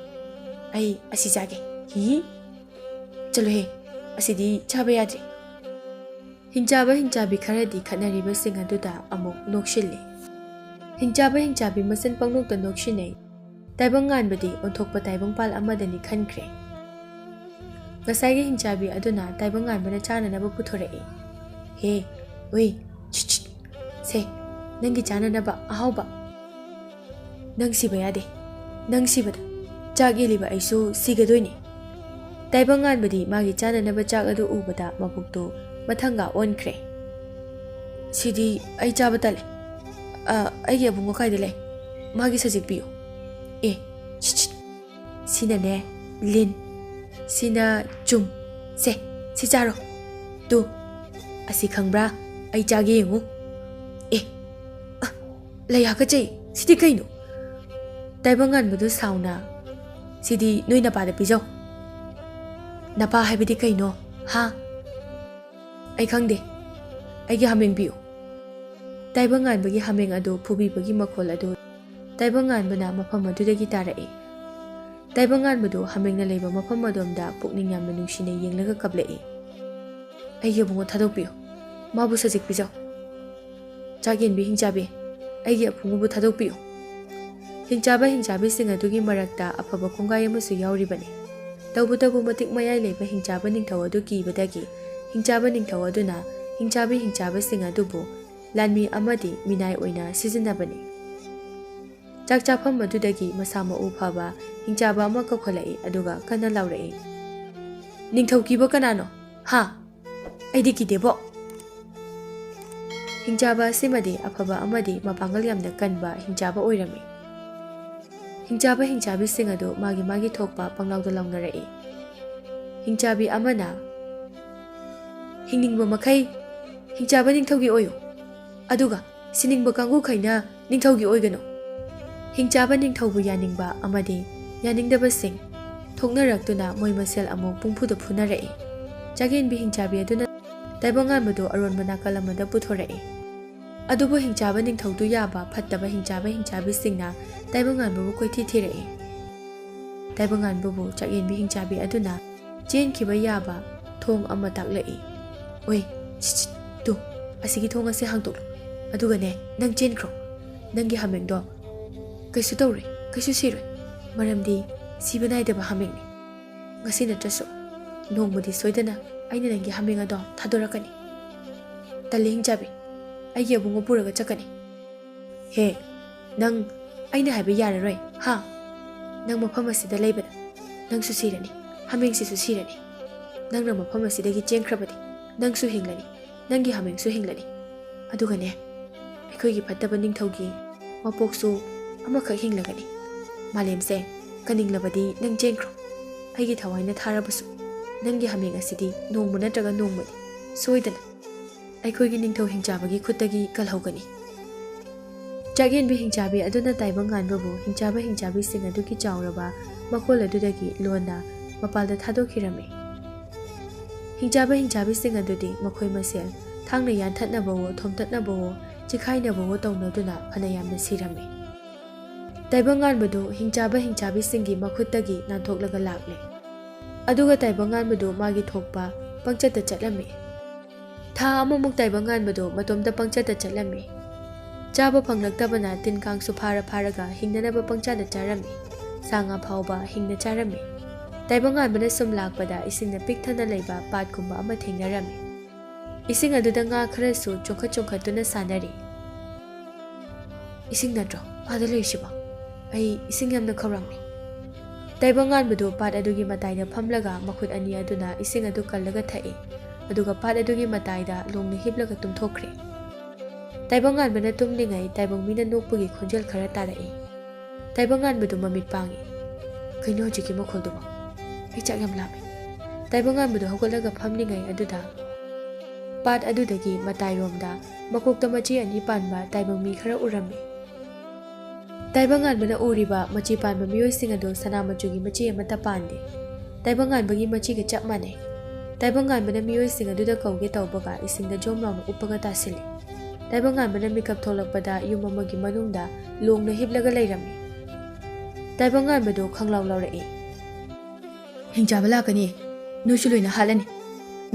ꯑꯩ ꯑꯁꯤ ꯆꯥꯒꯦ, ꯍꯤꯍꯤ꯫ ꯆꯠꯂꯨꯍꯦ, ꯑꯁꯤꯗꯤ ꯆꯥꯕ ꯌꯥꯗ꯭ꯔꯦ꯫" ꯍꯤꯡꯆꯥꯕ ꯍꯤꯡꯆꯥꯕꯤ ꯈꯔꯗꯤ ꯈꯠꯅꯔꯤꯕꯁꯤꯡ ꯑꯗꯨꯗ ꯑꯃꯨꯛ ꯅꯣꯛꯁꯤꯜꯂꯤ꯫ ꯍꯤꯡꯆꯥꯕ ꯍꯤꯡꯆꯥꯕꯤ ꯃꯁꯦꯟ ꯄꯪꯅꯣꯛꯇ ꯅꯣꯛꯁꯤꯟꯅꯩ꯫ ꯇꯥꯏꯕꯪꯉꯥꯟꯕꯗꯤ ꯑꯣꯟꯊꯣꯛꯄ ꯇꯥꯏꯕꯪꯄꯥꯜ ꯑꯃꯗꯅꯤ ꯈꯟꯈ꯭ꯔꯦ꯫ ꯉꯁꯥꯏꯒꯤ ꯍꯤꯡꯆꯥꯕꯤ ꯑꯗꯨꯅ ꯇꯥꯏꯕꯪꯉꯥꯟꯕꯅ ꯆꯥꯅꯅꯕ ꯄꯨꯊꯣꯔꯛꯏ꯫ "ꯍꯦ, ꯎꯏ, ꯁꯤꯠ, ꯁꯤꯠ, ꯁꯦ, ꯅꯪꯒꯤ ꯆꯥꯅꯅꯕ ꯑꯍꯥꯎꯕ꯫ ꯅꯪ ꯁꯤꯕ ꯌꯥꯗꯦ꯫ ꯅꯪ ꯁꯤꯕꯗ ꯆꯥꯛ ꯌꯦꯜꯂꯤꯕ ꯑꯩꯁꯨ ꯁꯤꯒꯗꯣꯏꯅꯤ꯫" ꯇꯥꯏꯕꯪꯉꯥꯟꯕꯗꯤ ꯃꯥꯒꯤ ꯆꯥꯅꯅꯕ ꯆꯥꯛ ꯑꯗꯨ ꯎꯕꯗ ꯃꯕꯨꯛꯇꯨ ꯃꯊꯪꯒ ꯑꯣꯟꯈ꯭ꯔꯦ꯫ "ꯁꯤꯗꯤ ꯑꯩ ꯆꯥꯕ ꯇꯜꯂꯦ꯫ ꯑ, ꯑꯩꯒꯤ ꯑꯕꯨꯡꯉꯣ ꯀꯥꯏꯗ ꯂꯩ? ꯃꯥꯒꯤ ꯁꯖꯤꯛ ꯄꯤꯌꯨ꯫ ꯑꯦ, ꯁꯤꯠ, ꯁꯤꯠ꯫ ꯁꯤꯅꯅꯦ, ꯂꯤꯟ꯫ ꯁꯤꯅ ꯆꯨꯝ꯫ ꯁꯦ, ꯁꯤ ꯆꯥꯔꯣ꯫ ꯇꯨ, ꯑꯁꯤ ꯈꯪꯕ꯭ꯔꯥ? ꯑꯩ ꯆꯥꯒꯦ ꯌꯦꯡꯉꯨ꯫ ꯑꯦ, ꯑ, ꯂꯩ ꯍꯥꯀꯠꯆꯩ꯫ ꯁꯤꯗꯤ ꯀꯩꯅꯣ?" ꯇꯥꯏꯕꯪꯉꯥꯟꯕꯗꯨ ꯁꯥꯎꯅ, "ꯁꯤꯗꯤ ꯅꯣꯏ ꯅꯄꯥꯗ ꯄꯤꯖꯧ꯫" "ꯅꯄꯥ ꯍꯥꯏꯕꯗꯤ ꯀꯩꯅꯣ? ꯍꯥ?" "ꯑꯩ ꯈꯪꯗꯦ꯫ ꯑꯩꯒꯤ ꯍꯥꯃꯦꯡ ꯄꯤꯌꯨ꯫" ꯇꯥꯏꯕꯪꯉꯥꯟꯕꯒꯤ ꯍꯥꯃꯦꯡ ꯑꯗꯨ ꯐꯨꯕꯤꯕꯒꯤ ꯃꯈꯣꯜ ꯑꯗꯨ ꯇꯥꯏꯕꯪꯉꯥꯟꯕꯅ ꯃꯐꯝ ꯑꯗꯨꯗꯒꯤ ꯇꯥꯔꯛꯏ꯫ ꯇꯥꯏꯕꯪꯉꯥꯟꯕꯗꯨ ꯍꯥꯃꯦꯡꯅ ꯂꯩꯕ ꯃꯐꯝ ꯑꯗꯣꯝꯗ ꯄꯨꯛꯅꯤꯡ ꯌꯥꯝꯅ ꯅꯨꯡꯁꯤꯅ ꯌꯦꯡꯂꯒ ꯀꯞꯂꯛꯏ꯫ "ꯑꯩꯒꯤ ꯑꯕꯨꯡꯉꯣ ꯊꯥꯗꯣꯛꯄꯤꯌꯨ꯫ ꯃꯥꯕꯨ ꯁꯖꯤꯛ ꯄꯤꯖꯧ꯫ ꯆꯥꯛꯌꯦꯟꯕꯤ ꯍꯤꯡꯆꯥꯕꯤ, ꯑꯩꯒꯤ ꯑꯕꯨꯡꯉꯣꯕꯨ ꯊꯥꯗꯣꯛꯄꯤꯌꯨ꯫" ꯍꯤꯡꯆꯥꯕ ꯍꯤꯡꯆꯥꯕꯤꯁꯤꯡ ꯑꯗꯨꯒꯤ ꯃꯔꯛꯇ ꯑꯐꯕ ꯀꯣꯡꯒꯥꯏ ꯑꯃꯁꯨ ꯌꯥꯎꯔꯤꯕꯅꯤ꯫ ꯇꯧꯕꯇꯕꯨ ꯃꯇꯤꯛ ꯃꯌꯥꯏ ꯂꯩꯕ ꯍꯤꯡꯆꯥꯕ ꯅꯤꯡꯊꯧ ꯑꯗꯨ ꯀꯤꯕꯗꯒꯤ ꯍꯤꯡꯆꯥꯕ ꯅꯤꯡꯊꯧ ꯑꯗꯨꯅ ꯍꯤꯡꯆꯥꯕꯤ ꯍꯤꯡꯆꯥꯕꯤꯁꯤꯡ ꯑꯗꯨꯕꯨ ꯂꯥꯟꯃꯤ ꯑꯃꯗꯤ ꯃꯤꯅꯥꯏ ꯑꯣꯏꯅ ꯁꯤꯖꯤꯟꯅꯕꯅꯤ꯫ ꯆꯥꯛ ꯆꯥꯐꯝ ꯑꯗꯨꯗꯒꯤ ꯃꯁꯥ ꯃꯎ ꯐꯕ ꯍꯤꯡꯆꯥꯕ ꯑꯃ ꯀꯧꯈꯠꯂꯛꯏ, ꯑꯗꯨꯒ ꯀꯟꯅ ꯂꯥꯎꯔꯛꯏ, "ꯅꯤꯡꯊꯧ ꯀꯤꯕ ꯀꯅꯥꯅꯣ? ꯍꯥ? ꯑꯩꯗꯤ ꯀꯤꯗꯦꯕꯣ꯫ ꯍꯤꯡꯆꯥꯕ ꯑꯁꯤꯃꯗꯤ ꯑꯐꯕ ꯑꯃꯗꯤ ꯃꯄꯥꯡꯒꯜ ꯌꯥꯝꯅ ꯀꯟꯕ ꯍꯤꯡꯆꯥꯕ ꯑꯣꯏꯔꯝꯃꯤ꯫ ꯍꯤꯡꯆꯥꯕ ꯍꯤꯡꯆꯥꯕꯤꯁꯤꯡ ꯑꯗꯨ ꯃꯥꯒꯤ ꯃꯥꯒꯤ ꯊꯣꯛꯄ ꯄꯪꯂꯥꯎꯗ ꯂꯥꯎꯅꯔꯛꯏ꯫ ꯍꯤꯡꯆꯥꯕꯤ ꯑꯃꯅ, "ꯍꯤꯡꯅꯤꯡꯕ ꯃꯈꯩ ꯍꯤꯡꯆꯥꯕ ꯅꯤꯡꯊꯧꯒꯤ ꯑꯣꯏꯌꯨ, ꯑꯗꯨꯒ ꯁꯤꯅꯤꯡꯕ ꯀꯥꯡꯕꯨꯈꯩꯅ ꯅꯤꯡꯊꯧꯒꯤ ꯑꯣꯏꯒꯅꯨ꯫" ꯍꯤꯡꯆꯥꯕ ꯅꯤꯡꯊꯧꯕꯨ ꯌꯥꯅꯤꯡꯕ ꯑꯃꯗꯤ ꯌꯥꯅꯤꯡꯗꯕꯁꯤꯡ ꯊꯣꯛꯅꯔꯛꯇꯨꯅ ꯃꯣꯏ ꯃꯁꯦꯜ ꯑꯃꯨꯛ ꯄꯨꯡꯐꯨꯗ ꯐꯨꯅꯔꯛꯏ꯫ ꯆꯥꯛꯌꯦꯟꯕꯤ ꯍꯤꯡꯆꯥꯕꯤ ꯑꯗꯨꯅ ꯇꯥꯏꯕꯪꯉꯥꯟꯕꯗꯨ ꯑꯔꯣꯟꯕ ꯅꯥꯀꯜ ꯑꯃꯗ ꯄꯨꯊꯣꯔꯛꯏ꯫ ꯑꯗꯨꯕꯨ ꯍꯤꯡꯆꯥꯕ ꯅꯤꯡꯊꯧꯗꯨ ꯌꯥꯕ ꯐꯠꯇꯕ ꯍꯤꯡꯆꯥꯕ ꯍꯤꯡꯆꯥꯕꯤꯁꯤꯡꯅ ꯇꯥꯏꯕꯪꯉꯥꯟꯕꯕꯨ ꯀꯣꯏꯊꯤ ꯊꯤꯔꯛꯏ꯫ ꯇꯥꯏꯕꯪꯉꯥꯟꯕꯕꯨ ꯆꯥꯛꯌꯦꯟꯕꯤ ꯍꯤꯡꯆꯥꯕꯤ ꯑꯗꯨꯅ ꯆꯦꯟꯈꯤꯕ ꯌꯥꯕ ꯊꯣꯡ ꯑꯃ ꯇꯥꯛꯂꯛꯏ꯫ "ꯑꯣꯏ, ꯁꯤꯠ, ꯁꯤꯠ, ꯇꯨ, ꯑꯁꯤꯒꯤ ꯊꯣꯡ ꯑꯁꯦ ꯍꯥꯡꯗꯣꯛꯂꯨ꯫ ꯑꯗꯨꯒꯅꯦ, ꯅꯪ ꯆꯦꯟꯈ꯭ꯔꯣ꯫ ꯅꯪꯒꯤ ꯍꯥꯃꯦꯡꯗꯣ ꯀꯩꯁꯨ ꯇꯧꯔꯣꯏ, ꯀꯩꯁꯨ ꯁꯤꯔꯣꯏ꯫ ꯃꯔꯝꯗꯤ ꯁꯤꯕ ꯅꯥꯏꯗꯕ ꯍꯥꯃꯦꯡꯅꯤ꯫ ꯉꯁꯤ ꯅꯠꯇ꯭ꯔꯁꯨ ꯅꯣꯡꯃꯗꯤ ꯁꯣꯏꯗꯅ ꯑꯩꯅ ꯅꯪꯒꯤ ꯍꯥꯃꯦꯡ ꯑꯗꯣ ꯊꯥꯗꯣꯔꯛꯀꯅꯤ꯫" "ꯇꯜꯂꯤ ꯍꯤꯡꯆꯥꯕꯤ, ꯑꯩꯒꯤ ꯑꯕꯨꯡꯉꯣ ꯄꯨꯔꯒ ꯆꯠꯀꯅꯤ꯫" "ꯍꯦ, ꯅꯪ ꯑꯩꯅ ꯍꯥꯏꯕ ꯌꯥꯔꯔꯣꯏ, ꯍꯥ? ꯅꯪ ꯃꯐꯝ ꯑꯁꯤꯗ ꯂꯩꯕꯗ ꯅꯪꯁꯨ ꯁꯤꯔꯅꯤ, ꯍꯥꯃꯦꯡꯁꯤꯁꯨ ꯁꯤꯔꯅꯤ꯫ ꯅꯪꯅ ꯃꯐꯝ ꯑꯁꯤꯗꯒꯤ ꯆꯦꯟꯈ꯭ꯔꯕꯗꯤ ꯅꯪꯁꯨ ꯍꯤꯡꯂꯅꯤ, ꯅꯪꯒꯤ ꯍꯥꯃꯦꯡꯁꯨ ꯍꯤꯡꯂꯅꯤ꯫ ꯑꯗꯨꯒꯅꯦ, ꯑꯩꯈꯣꯏꯒꯤ ꯐꯠꯇꯕ ꯅꯤꯡꯊꯧꯒꯤ ꯃꯄꯣꯛꯁꯨ ꯑꯃꯈꯛ ꯍꯤꯡꯂꯒꯅꯤ꯫ ꯃꯥꯂꯦꯝꯁꯦ ꯀꯟꯅꯤꯡꯂꯕꯗꯤ ꯅꯪ ꯆꯦꯟꯈ꯭ꯔꯣ꯫ ꯑꯩꯒꯤ ꯊꯋꯥꯏꯅ ꯊꯥꯔꯕꯁꯨ ꯅꯪꯒꯤ ꯍꯥꯃꯦꯡ ꯑꯁꯤꯗꯤ ꯅꯣꯡꯃ ꯅꯠꯇ꯭ꯔꯒ ꯅꯣꯡꯃꯗꯤ ꯁꯣꯏꯗꯅ ꯑꯩꯈꯣꯏꯒꯤ ꯅꯤꯡꯊꯧ ꯍꯤꯡꯆꯥꯕꯒꯤ ꯈꯨꯠꯇꯒꯤ ꯀꯜꯍꯧꯒꯅꯤ꯫" ꯆꯥꯛꯌꯦꯟꯕꯤ ꯍꯤꯡꯆꯥꯕꯤ ꯑꯗꯨꯅ ꯇꯥꯏꯕꯪ ꯉꯥꯟꯕꯕꯨ ꯍꯤꯡꯆꯥꯕ ꯍꯤꯡꯆꯥꯕꯤꯁꯤꯡ ꯑꯗꯨꯒꯤ ꯆꯥꯎꯔꯕ ꯃꯈꯣꯜ ꯑꯗꯨꯗꯒꯤ ꯂꯣꯟꯅ ꯃꯄꯥꯜꯗ ꯊꯥꯗꯣꯛꯈꯤꯔꯝꯃꯤ꯫ ꯍꯤꯡꯆꯥꯕ ꯍꯤꯡꯆꯥꯕꯤꯁꯤꯡ ꯑꯗꯨꯗꯤ ꯃꯈꯣꯏ ꯃꯁꯦꯜ ꯊꯥꯡꯅ ꯌꯥꯟꯊꯠꯅꯕꯋꯣ, ꯊꯣꯝꯇꯠꯅꯕꯋꯣ, ꯆꯤꯈꯥꯏꯅꯕꯋꯣ ꯇꯧꯅꯗꯨꯅ ꯐꯅ ꯌꯥꯝꯅ ꯁꯤꯔꯝꯃꯤ꯫ ꯇꯥꯏꯕꯪ ꯉꯥꯟꯕꯗꯨ ꯍꯤꯡꯆꯥꯕ ꯍꯤꯡꯆꯥꯕꯤꯁꯤꯡꯒꯤ ꯃꯈꯨꯠꯇꯒꯤ ꯅꯥꯟꯊꯣꯛꯂꯒ ꯂꯥꯛꯂꯦ꯫ ꯑꯗꯨꯒ ꯇꯥꯏꯕꯪ ꯉꯥꯟꯕꯗꯨ ꯃꯥꯒꯤ ꯊꯣꯛꯄ ꯄꯪꯆꯠꯇ ꯆꯠꯂꯝꯃꯤ꯫ ꯊꯥ ꯑꯃꯃꯨꯛ ꯇꯥꯏꯕꯪ ꯉꯥꯟꯕꯗꯨ ꯃꯇꯣꯝꯇ ꯄꯪꯆꯠꯇ ꯆꯠꯂꯝꯃꯤ꯫ ꯆꯥꯕ ꯐꯪꯂꯛꯇꯕꯅ ꯇꯤꯟ ꯀꯥꯡꯁꯨ ꯐꯥꯔ ꯐꯥꯔꯒ ꯍꯤꯡꯅꯅꯕ ꯄꯪꯆꯥꯗ ꯆꯥꯔꯝꯃꯤ꯫ ꯁꯥ ꯉꯥ ꯐꯥꯎꯕ ꯍꯤꯡꯅ ꯆꯥꯔꯝꯃꯤ꯫ ꯇꯥꯏꯕꯪ ꯉꯥꯟꯕꯅ ꯁꯨꯝ ꯂꯥꯛꯄꯗ ꯏꯁꯤꯡꯅ ꯄꯤꯛ ꯊꯟꯅ ꯂꯩꯕ ꯄꯥꯠꯀꯨꯝꯕ ꯑꯃ ꯊꯦꯡꯅꯔꯝꯃꯤ꯫ ꯏꯁꯤꯡ ꯑꯗꯨꯗ ꯉꯥ ꯈꯔꯁꯨ ꯆꯣꯡꯈꯠ ꯆꯣꯡꯈꯠꯇꯨꯅ ꯁꯥꯟꯅꯔꯤ꯫ "ꯏꯁꯤꯡ ꯅꯠꯇ꯭ꯔꯣ ꯑꯥꯗ ꯂꯩꯔꯤꯁꯤꯕꯣ? ꯑꯩ ꯏꯁꯤꯡ ꯌꯥꯝꯅ ꯈꯧꯔꯥꯡꯂꯦ꯫" ꯇꯥꯏꯕꯪ ꯉꯥꯟꯕꯗꯨ ꯄꯥꯠ ꯑꯗꯨꯒꯤ ꯃꯇꯥꯏꯗ ꯐꯝꯂꯒ ꯃꯈꯨꯠ ꯑꯅꯤ ꯑꯗꯨꯅ ꯏꯁꯤꯡ ꯑꯗꯨ ꯀꯜꯂꯒ ꯊꯛꯏ꯫ ꯑꯗꯨꯒ ꯄꯥꯠ ꯑꯗꯨꯒꯤ ꯃꯇꯥꯏꯗ ꯂꯣꯡꯅ ꯍꯤꯞꯂꯒ ꯇꯨꯝꯊꯣꯛꯈ꯭ꯔꯦ꯫ ꯇꯥꯏꯕꯪꯉꯥꯟꯕꯅ ꯇꯨꯝꯂꯤꯉꯩ ꯇꯥꯏꯕꯪ ꯃꯤꯅ ꯅꯣꯛꯄꯒꯤ ꯈꯣꯟꯖꯦꯜ ꯈꯔ ꯇꯥꯔꯛꯏ꯫ ꯇꯥꯏꯕꯪꯉꯥꯟꯕꯗꯨ ꯃꯃꯤꯠ ꯄꯥꯡꯏ꯫ "ꯀꯩꯅꯣ ꯍꯧꯖꯤꯛꯀꯤ ꯃꯈꯣꯜꯗꯨꯕꯣ? ꯑꯩ ꯆꯥꯛ ꯌꯥꯝ ꯂꯥꯝꯃꯦ꯫" ꯇꯥꯏꯕꯪꯉꯥꯟꯕꯗꯨ ꯍꯧꯒꯠꯂꯒ ꯐꯝꯂꯤꯉꯩ ꯑꯗꯨꯗ ꯄꯥꯠ ꯑꯗꯨꯗꯒꯤ ꯃꯇꯥꯏꯔꯣꯝꯗ ꯃꯀꯣꯛꯇ ꯃꯆꯤ ꯑꯅꯤ ꯄꯥꯟꯕ ꯇꯥꯏꯕꯪ ꯃꯤ ꯈꯔ ꯎꯔꯝꯃꯤ꯫ ꯇꯥꯏꯕꯪꯉꯥꯟꯕꯅ ꯎꯔꯤꯕ ꯃꯆꯤ ꯄꯥꯟꯕ ꯃꯤꯑꯣꯏꯁꯤꯡ ꯑꯗꯨ ꯁꯅꯥ ꯃꯆꯨꯒꯤ ꯃꯆꯤ ꯑꯃꯠꯇ ꯄꯥꯟꯗꯦ꯫ ꯇꯥꯏꯕꯪꯉꯥꯟꯕꯒꯤ ꯃꯆꯤꯒ ꯆꯞ ꯃꯥꯟꯅꯩ꯫ ꯇꯥꯏꯕꯪꯉꯥꯟꯕꯅ ꯃꯤꯑꯣꯏꯁꯤꯡ ꯑꯗꯨꯗ ꯀꯧꯒꯦ ꯇꯧꯕꯒ ꯏꯁꯤꯡꯗ ꯖꯣꯝ ꯂꯥꯎꯅ ꯎꯞꯄꯒ ꯇꯥꯁꯤꯜꯂꯤ꯫ ꯇꯥꯏꯕꯪꯉꯥꯟꯕꯅ ꯃꯤꯀꯞ ꯊꯣꯛꯂꯛꯄꯗ ꯌꯨꯝ ꯑꯃꯒꯤ ꯃꯅꯨꯡꯗ ꯂꯣꯡꯅ ꯍꯤꯞꯂꯒ ꯂꯩꯔꯝꯃꯤ꯫ ꯇꯥꯏꯕꯪꯉꯥꯟꯕꯗꯨ ꯈꯪꯂꯥꯎ ꯂꯥꯎꯔꯛꯏ꯫ "ꯍꯤꯡꯆꯥꯕ ꯂꯥꯛꯀꯅꯤ, ꯅꯣꯏꯁꯨ ꯂꯣꯏꯅ ꯍꯥꯠꯂꯅꯤ꯫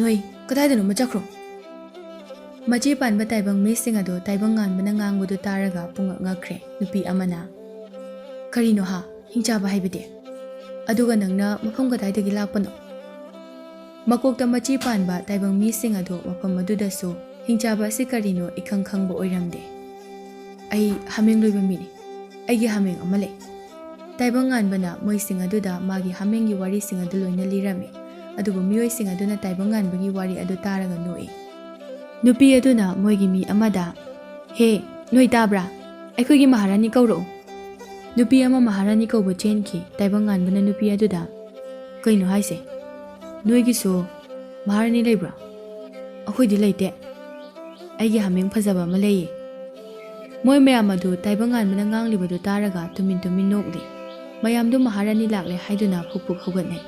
ꯅꯣꯏ ꯀꯗꯥꯏꯗꯅꯣꯃ ꯆꯠꯈ꯭ꯔꯣ꯫" ꯃꯆꯤ ꯄꯥꯟꯕ ꯇꯥꯏꯕꯪ ꯃꯤꯁꯤꯡ ꯑꯗꯨ ꯇꯥꯏꯕꯪꯉꯥꯟꯕꯅ ꯉꯥꯡꯕꯗꯨ ꯇꯥꯔꯒ ꯄꯨꯡꯉꯛ ꯉꯛꯈ꯭ꯔꯦ꯫ ꯅꯨꯄꯤ ꯑꯃꯅ, "ꯀꯔꯤꯅꯣ ꯍꯥ, ꯍꯤꯡꯆꯥꯕ ꯍꯥꯏꯕꯗꯤ? ꯑꯗꯨꯒ ꯅꯪꯅ ꯃꯐꯝ ꯀꯗꯥꯏꯗꯒꯤ ꯂꯥꯛꯄꯅꯣ?" ꯃꯀꯣꯛꯇ ꯃꯆꯤ ꯄꯥꯟꯕ ꯇꯥꯏꯕꯪ ꯃꯤꯁꯤꯡ ꯑꯗꯨ ꯃꯐꯝ ꯑꯗꯨꯗꯁꯨ ꯍꯤꯡꯆꯥꯕ ꯑꯁꯤ ꯀꯔꯤꯅꯣ ꯏꯈꯪ ꯈꯪꯕ ꯑꯣꯏꯔꯝꯗꯦ꯫ "ꯑꯩ ꯍꯥꯃꯦꯡ ꯂꯣꯏꯕ ꯃꯤꯅꯤ꯫ ꯑꯩꯒꯤ ꯍꯥꯃꯦꯡ ꯑꯃ ꯂꯩ꯫" ꯇꯥꯏꯕꯪꯉꯥꯟꯕꯅ ꯃꯣꯏꯁꯤꯡ ꯑꯗꯨꯗ ꯃꯥꯒꯤ ꯍꯥꯃꯦꯡꯒꯤ ꯋꯥꯔꯤꯁꯤꯡ ꯑꯗꯨ ꯂꯣꯏꯅ ꯂꯤꯔꯝꯃꯤ꯫ ꯑꯗꯨꯕꯨ ꯃꯤꯑꯣꯏꯁꯤꯡ ꯑꯗꯨꯅ ꯇꯥꯏꯕꯪꯉꯥꯟꯕꯒꯤ ꯋꯥꯔꯤ ꯑꯗꯨ ꯇꯥꯔꯒ ꯅꯣꯛꯏ꯫ ꯅꯨꯄꯤ ꯑꯗꯨꯅ ꯃꯣꯏꯒꯤ ꯃꯤ ꯑꯃꯗ, "ꯍꯦ, ꯅꯣꯏ ꯇꯥꯕ꯭ꯔꯥ? ꯑꯩꯈꯣꯏꯒꯤ ꯃꯍꯥꯔꯥꯅꯤ ꯀꯧꯔꯛꯎ꯫" ꯅꯨꯄꯤ ꯑꯃ ꯃꯍꯥꯔꯥꯅꯤ ꯀꯧꯕ ꯆꯦꯟꯈꯤ꯫ ꯇꯥꯏꯕꯪꯉꯥꯟꯕꯅ ꯅꯨꯄꯤ ꯑꯗꯨꯗ, "ꯀꯩꯅꯣ ꯍꯥꯏꯁꯦ? ꯅꯣꯏꯒꯤꯁꯨ ꯃꯍꯥꯔꯥꯅꯤ ꯂꯩꯕ꯭ꯔꯥ?" "ꯑꯩꯈꯣꯏꯗꯤ ꯂꯩꯇꯦ꯫ ꯑꯩꯒꯤ ꯍꯥꯃꯦꯡ ꯐꯖꯕ ꯑꯃ ꯂꯩꯌꯦ꯫" ꯃꯣꯏ ꯃꯌꯥꯝ ꯑꯗꯨ ꯇꯥꯏꯕꯪꯉꯥꯟꯕꯅ ꯉꯥꯡꯂꯤꯕꯗꯨ ꯇꯥꯔꯒ ꯇꯨꯃꯤꯟ ꯇꯨꯃꯤꯟ ꯅꯣꯛꯂꯤ꯫ ꯃꯌꯥꯝꯗꯨ ꯃꯍꯥꯔꯥꯅꯤ ꯂꯥꯛꯂꯦ ꯍꯥꯏꯗꯨꯅ ꯐꯨꯛ ꯐꯨꯛ ꯍꯧꯒꯠꯅꯩ꯫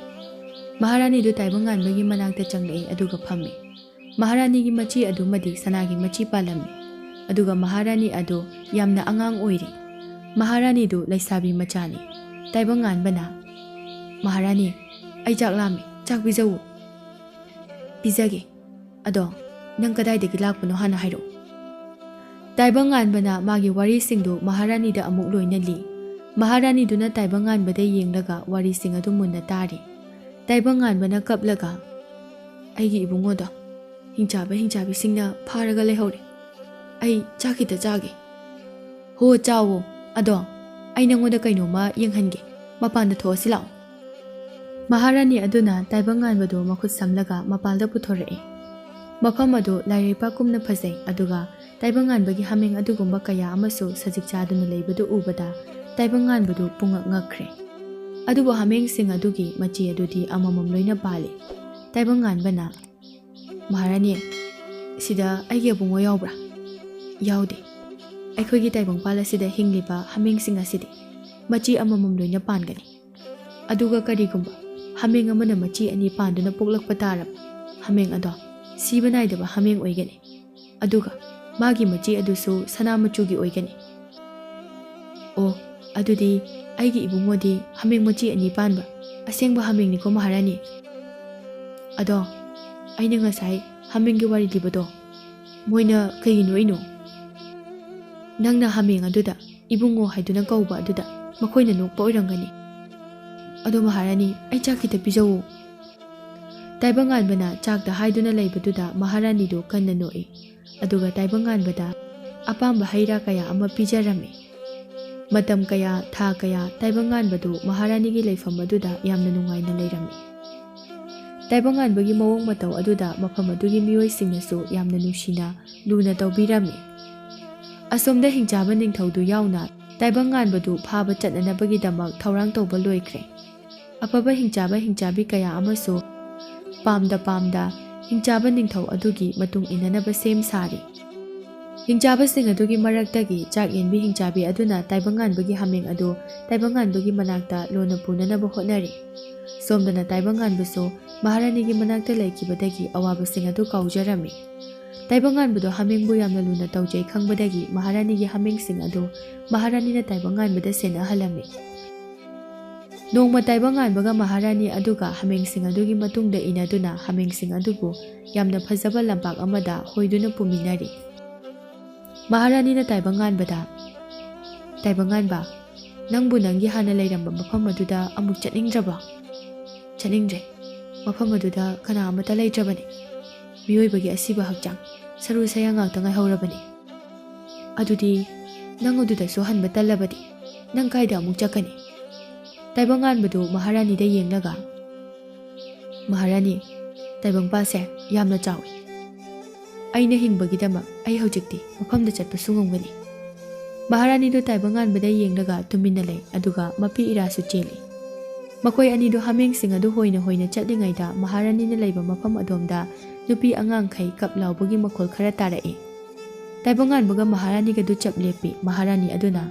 ꯃꯍꯥꯔꯥꯅꯤꯗꯨ ꯇꯥꯏꯕꯪꯉꯥꯟꯕꯒꯤ ꯃꯅꯥꯛꯇ ꯆꯪꯂꯛꯏ, ꯑꯗꯨꯒ ꯐꯝꯃꯤ꯫ ꯃꯍꯥꯔꯥꯅꯤꯒꯤ ꯃꯆꯤ ꯑꯗꯨꯃꯗꯤ ꯁꯅꯥꯒꯤ ꯃꯆꯤ ꯄꯥꯜꯂꯝꯃꯤ꯫ ꯑꯗꯨꯒ ꯃꯍꯥꯔꯥꯅꯤ ꯑꯗꯨ ꯌꯥꯝꯅ ꯑꯉꯥꯡ ꯑꯣꯏꯔꯤ꯫ ꯃꯍꯥꯔꯥꯅꯤꯗꯨ ꯂꯩꯁꯥꯕꯤ ꯃꯆꯥꯅꯤ꯫ ꯇꯥꯏꯕꯪꯉꯥꯟꯕꯅ, "ꯃꯍꯥꯔꯥꯅꯤ, ꯑꯩ ꯆꯥꯛ ꯂꯥꯝꯃꯤ, ꯆꯥꯛ ꯄꯤꯖꯧ꯫" "ꯄꯤꯖꯒꯦ꯫ ꯑꯗꯣ ꯅꯪ ꯀꯗꯥꯏꯗꯒꯤ ꯂꯥꯛꯄꯅꯣ ꯍꯥꯟꯅ ꯍꯥꯏꯔꯛꯎ꯫" ꯇꯥꯏꯕꯪꯉꯥꯟꯕꯅ ꯃꯥꯒꯤ ꯋꯥꯔꯤꯁꯤꯡꯗꯨ ꯃꯍꯥꯔꯥꯅꯤꯗ ꯑꯃꯨꯛ ꯂꯣꯏꯅ ꯂꯤ꯫ ꯃꯍꯥꯔꯥꯅꯤꯗꯨꯅ ꯇꯥꯏꯕꯪꯉꯥꯟꯕꯗ ꯌꯦꯡꯂꯒ ꯋꯥꯔꯤꯁꯤꯡ ꯑꯗꯨ ꯃꯨꯟꯅ ꯇꯥꯔꯤ꯫ ꯇꯥꯏꯕꯪꯉꯥꯟꯕꯅ ꯀꯞꯂꯒ, "ꯑꯩꯒꯤ ꯏꯕꯨꯡꯉꯣꯗꯣ ꯍꯤꯡꯆꯥꯕ ꯍꯤꯡꯆꯥꯕꯤꯁꯤꯡꯅ ꯐꯥꯔꯒ ꯂꯩꯍꯧꯔꯦ꯫ ꯑꯩ ꯆꯥꯛ ꯈꯤꯇ ꯆꯥꯒꯦ꯫" "ꯍꯣ, ꯆꯥꯎꯋꯣ꯫ ꯑꯗꯣ ꯑꯩ ꯅꯪꯉꯣꯟꯗ ꯀꯩꯅꯣꯝꯃ ꯌꯦꯡꯍꯟꯒꯦ꯫ ꯃꯄꯥꯟꯗ ꯊꯣꯛꯑꯁꯤ ꯂꯥꯛꯑꯣ꯫" ꯃꯍꯥꯔꯥꯅꯤ ꯑꯗꯨꯅ ꯇꯥꯏꯕꯪꯉꯥꯟꯕꯗꯨ ꯃꯈꯨꯠ ꯁꯝꯂꯒ ꯃꯄꯥꯟꯗ ꯄꯨꯊꯣꯔꯛꯏ꯫ ꯃꯐꯝ ꯑꯗꯨ ꯂꯥꯏꯔꯩꯄꯥꯛꯀꯨꯝꯅ ꯐꯖꯩ, ꯑꯗꯨꯒ ꯇꯥꯏꯕꯪꯉꯥꯟꯕꯒꯤ ꯍꯥꯃꯦꯡ ꯑꯗꯨꯒꯨꯝꯕ ꯀꯌꯥ ꯑꯃꯁꯨ ꯁꯖꯤꯛ ꯆꯥꯗꯨꯅ ꯂꯩꯕꯗꯨ ꯎꯕꯗ ꯇꯥꯏꯕꯪꯉꯥꯟꯕꯗꯨ ꯄꯨꯡꯉꯛ ꯉꯛꯈ꯭ꯔꯦ꯫ ꯑꯗꯨꯕꯨ ꯍꯥꯃꯦꯡꯁꯤꯡ ꯑꯗꯨꯒꯤ ꯃꯆꯤ ꯑꯗꯨꯗꯤ ꯑꯃꯃꯝ ꯂꯣꯏꯅ ꯄꯥꯜꯂꯤ꯫ ꯇꯥꯏꯕꯪꯉꯥꯟꯕꯅ, "ꯃꯍꯥꯔꯥꯅꯤ, ꯁꯤꯗ ꯑꯩꯒꯤ ꯑꯕꯨꯡꯉꯣ ꯌꯥꯎꯕ꯭ꯔꯥ?" "ꯌꯥꯎꯗꯦ꯫ ꯑꯩꯈꯣꯏꯒꯤ ꯇꯥꯏꯕꯪꯄꯥꯜ ꯑꯁꯤꯗ ꯍꯤꯡꯂꯤꯕ ꯍꯥꯃꯦꯡꯁꯤꯡ ꯑꯁꯤꯗꯤ ꯃꯆꯤ ꯑꯃꯃꯝ ꯂꯣꯏꯅ ꯄꯥꯟꯒꯅꯤ꯫ ꯑꯗꯨꯒ ꯀꯔꯤꯒꯨꯝꯕ ꯍꯥꯃꯦꯡ ꯑꯃꯅ ꯃꯆꯤ ꯑꯅꯤ ꯄꯥꯟꯗꯨꯅ ꯄꯣꯛꯂꯛꯄ ꯇꯥꯔꯕ, ꯍꯥꯃꯦꯡ ꯑꯗꯣ ꯁꯤꯕ ꯅꯥꯏꯗꯕ ꯍꯥꯃꯦꯡ ꯑꯣꯏꯒꯅꯤ꯫ ꯑꯗꯨꯒ ꯃꯥꯒꯤ ꯃꯆꯤ ꯑꯗꯨꯁꯨ ꯁꯅꯥ ꯃꯆꯨꯒꯤ ꯑꯣꯏꯒꯅꯤ꯫" "ꯑꯣ, ꯑꯗꯨꯗꯤ ꯑꯩꯒꯤ ꯏꯕꯨꯡꯉꯣꯗꯤ ꯍꯥꯃꯦꯡ ꯃꯆꯤ ꯑꯅꯤ ꯄꯥꯟꯕ ꯑꯁꯦꯡꯕ ꯍꯥꯃꯦꯡꯅꯤꯀꯣ ꯃꯍꯥꯔꯥꯅꯤ꯫ ꯑꯗꯣ ꯑꯩꯅ ꯉꯁꯥꯏ ꯍꯥꯃꯦꯡꯒꯤ ꯋꯥꯔꯤ ꯂꯤꯕꯗꯣ ꯃꯣꯏꯅ ꯀꯩꯒꯤ ꯅꯣꯛꯏꯅꯣ?" "ꯅꯪꯅ ꯍꯥꯃꯦꯡ ꯑꯗꯨꯗ ꯏꯕꯨꯡꯉꯣ ꯍꯥꯏꯗꯨꯅ ꯀꯧꯕ ꯑꯗꯨꯗ ꯃꯈꯣꯏꯅ ꯅꯣꯛꯄ ꯑꯣꯏꯔꯝꯒꯅꯤ꯫ ꯑꯗꯣ ꯃꯍꯥꯔꯥꯅꯤ, ꯑꯩ ꯆꯥꯛ ꯈꯤꯇ ꯄꯤꯖꯧꯋꯣ꯫" ꯇꯥꯏꯕꯪꯉꯥꯟꯕꯅ ꯆꯥꯛꯇ ꯍꯥꯏꯗꯨꯅ ꯂꯩꯕꯗꯨꯗ ꯃꯍꯥꯔꯥꯅꯤꯗꯨ ꯀꯟꯅ ꯅꯣꯛꯏ꯫ ꯑꯗꯨꯒ ꯇꯥꯏꯕꯪꯉꯥꯟꯕꯗ ꯑꯄꯥꯝꯕ ꯍꯩ ꯔꯥ ꯀꯌꯥ ꯑꯃ ꯄꯤꯖꯔꯝꯃꯤ꯫ ꯃꯇꯝ ꯀꯌꯥ, ꯊꯥ ꯀꯌꯥ ꯇꯥꯏꯕꯪꯉꯥꯟꯕꯗꯨ ꯃꯍꯥꯔꯥꯅꯤꯒꯤ ꯂꯩꯐꯝ ꯑꯗꯨꯗ ꯌꯥꯝꯅ ꯅꯨꯡꯉꯥꯏꯅ ꯂꯩꯔꯝꯃꯤ꯫ ꯇꯥꯏꯕꯪꯉꯥꯟꯕꯒꯤ ꯃꯑꯣꯡ ꯃꯇꯧ ꯑꯗꯨꯗ ꯃꯐꯝ ꯑꯗꯨꯒꯤ ꯃꯤꯑꯣꯏꯁꯤꯡꯅꯁꯨ ꯌꯥꯝꯅ ꯅꯨꯡꯁꯤꯅ ꯂꯨꯅ ꯇꯧꯕꯤꯔꯝꯃꯤ꯫ ꯑꯁꯣꯝꯗ ꯍꯤꯡꯆꯥꯕ ꯅꯤꯡꯊꯧꯗꯨ ꯌꯥꯎꯅ ꯇꯥꯏꯕꯪꯉꯥꯟꯕꯗꯨ ꯐꯥꯕ ꯆꯠꯅꯅꯕꯒꯤꯗꯃꯛ ꯊꯧꯔꯥꯡ ꯇꯧꯕ ꯂꯣꯏꯈ꯭ꯔꯦ꯫ ꯑꯐꯕ ꯍꯤꯡꯆꯥꯕ ꯍꯤꯡꯆꯥꯕꯤ ꯀꯌꯥ ꯑꯃꯁꯨ ꯄꯥꯝꯗ ꯄꯥꯝꯗ ꯍꯤꯡꯆꯥꯕ ꯅꯤꯡꯊꯧ ꯑꯗꯨꯒꯤ ꯃꯇꯨꯡ ꯏꯟꯅꯅꯕ ꯁꯦꯝ ꯁꯥꯔꯤ꯫ ꯍꯤꯡꯆꯥꯕꯁꯤꯡ ꯑꯗꯨꯒꯤ ꯃꯔꯛꯇꯒꯤ ꯆꯥꯛ ꯌꯦꯟꯕꯤ ꯍꯤꯡꯆꯥꯕꯤ ꯑꯗꯨꯅ ꯇꯥꯏꯕꯪꯉꯥꯟꯕꯒꯤ ꯍꯥꯃꯦꯡ ꯑꯗꯨ ꯇꯥꯏꯕꯪꯉꯥꯟꯕꯒꯤ ꯃꯅꯥꯛꯇ ꯂꯣꯟꯅ ꯄꯨꯅꯅꯕ ꯍꯣꯠꯅꯔꯤ꯫ ꯁꯣꯝꯗꯅ ꯇꯥꯏꯕꯪꯉꯥꯟꯕꯁꯨ ꯃꯍꯥꯔꯥꯅꯤꯒꯤ ꯃꯅꯥꯛꯇ ꯂꯩꯈꯤꯕꯗꯒꯤ ꯑꯋꯥꯕꯁꯤꯡ ꯑꯗꯨ ꯀꯥꯎꯖꯔꯝꯃꯤ꯫ ꯇꯥꯏꯕꯪꯉꯥꯟꯕꯗꯨ ꯍꯥꯃꯦꯡꯕꯨ ꯌꯥꯝꯅ ꯂꯨꯅ ꯇꯧꯖꯩ ꯈꯪꯕꯗꯒꯤ ꯃꯍꯥꯔꯥꯅꯤꯒꯤ ꯍꯥꯃꯦꯡꯁꯤꯡ ꯑꯗꯨ ꯃꯍꯥꯔꯥꯅꯤꯅ ꯇꯥꯏꯕꯪꯉꯥꯟꯕꯗ ꯁꯦꯟꯅꯍꯜꯂꯝꯃꯤ꯫ ꯅꯣꯡꯃ ꯇꯥꯏꯕꯪꯉꯥꯟꯕꯒ ꯃꯍꯥꯔꯥꯅꯤ ꯑꯗꯨꯒ ꯍꯥꯃꯦꯡꯁꯤꯡ ꯑꯗꯨꯒꯤ ꯃꯇꯨꯡꯗ ꯏꯟꯅꯗꯨꯅ ꯍꯥꯃꯦꯡꯁꯤꯡ ꯑꯗꯨꯕꯨ ꯌꯥꯝꯅ ꯐꯖꯕ ꯂꯝꯄꯥꯛ ꯑꯃꯗ ꯍꯣꯏꯗꯨꯅ ꯄꯨꯃꯤꯟꯅꯔꯤ꯫ ꯃꯍꯥꯔꯥꯅꯤꯅ ꯇꯥꯏꯕꯪꯉꯥꯟꯕꯗ, "ꯇꯥꯏꯕꯪꯉꯥꯟꯕ, ꯅꯪꯕꯨ ꯅꯪꯒꯤ ꯍꯥꯟꯅ ꯂꯩꯔꯝꯕ ꯃꯐꯝ ꯑꯗꯨꯗ ꯑꯃꯨꯛ ꯆꯠꯅꯤꯡꯗ꯭ꯔꯕꯣ?" "ꯆꯠꯅꯤꯡꯗ꯭ꯔꯦ꯫ ꯃꯐꯝ ꯑꯗꯨꯗ ꯀꯅꯥ ꯑꯃꯠꯇ ꯂꯩꯇ꯭ꯔꯕꯅꯤ꯫ ꯃꯤꯑꯣꯏꯕꯒꯤ ꯑꯁꯤꯕ ꯍꯛꯆꯥꯡ, ꯁꯔꯨ ꯁꯌꯥꯡ ꯉꯥꯛꯇ ꯉꯥꯏꯍꯧꯔꯕꯅꯤ꯫ ꯑꯗꯨꯗꯤ ꯅꯪ ꯑꯗꯨꯗꯁꯨ ꯍꯟꯕ ꯇꯜꯂꯕꯗꯤ ꯅꯪ ꯀꯥꯏꯗ ꯑꯃꯨꯛ ꯆꯠꯀꯅꯤ?" ꯇꯥꯏꯕꯪꯉꯥꯟꯕꯗꯨ ꯃꯍꯥꯔꯥꯅꯤꯗ ꯌꯦꯡꯂꯒ, "ꯃꯍꯥꯔꯥꯅꯤ, ꯇꯥꯏꯕꯪꯄꯥꯜꯁꯦ ꯌꯥꯝꯅ ꯆꯥꯎꯏ꯫ ꯑꯩꯅ ꯍꯤꯡꯕꯒꯤꯗꯃꯛ ꯑꯩ ꯍꯧꯖꯤꯛꯇꯤ ꯃꯐꯝꯗ ꯆꯠꯄꯁꯨ ꯉꯝꯒꯅꯤ꯫ ꯃꯍꯥꯔꯥꯅꯤꯗꯨ ꯇꯥꯏꯕꯪꯉꯥꯟꯕꯗ ꯌꯦꯡꯂꯒ ꯇꯨꯃꯤꯟꯅ ꯂꯩ, ꯑꯗꯨꯒ ꯃꯄꯤ ꯏꯔꯥꯁꯨ ꯆꯦꯜꯂꯤ꯫ ꯃꯈꯣꯏ ꯑꯅꯤꯗꯨ ꯍꯥꯃꯦꯡꯁꯤꯡ ꯑꯗꯨ ꯍꯣꯏꯅ ꯍꯣꯏꯅ ꯆꯠꯂꯤꯉꯩꯗ ꯃꯍꯥꯔꯥꯅꯤꯅ ꯂꯩꯕ ꯃꯐꯝ ꯑꯗꯣꯝꯗ ꯅꯨꯄꯤ ꯑꯉꯥꯡꯈꯩ ꯀꯞ ꯂꯥꯎꯕꯒꯤ ꯃꯈꯣꯜ ꯈꯔ ꯇꯥꯔꯛꯏ꯫ ꯇꯥꯏꯕꯪꯉꯥꯟꯕꯒ ꯃꯍꯥꯔꯥꯅꯤꯒꯗꯨ ꯆꯞ ꯂꯦꯞꯄꯤ꯫ ꯃꯍꯥꯔꯥꯅꯤ ꯑꯗꯨꯅ,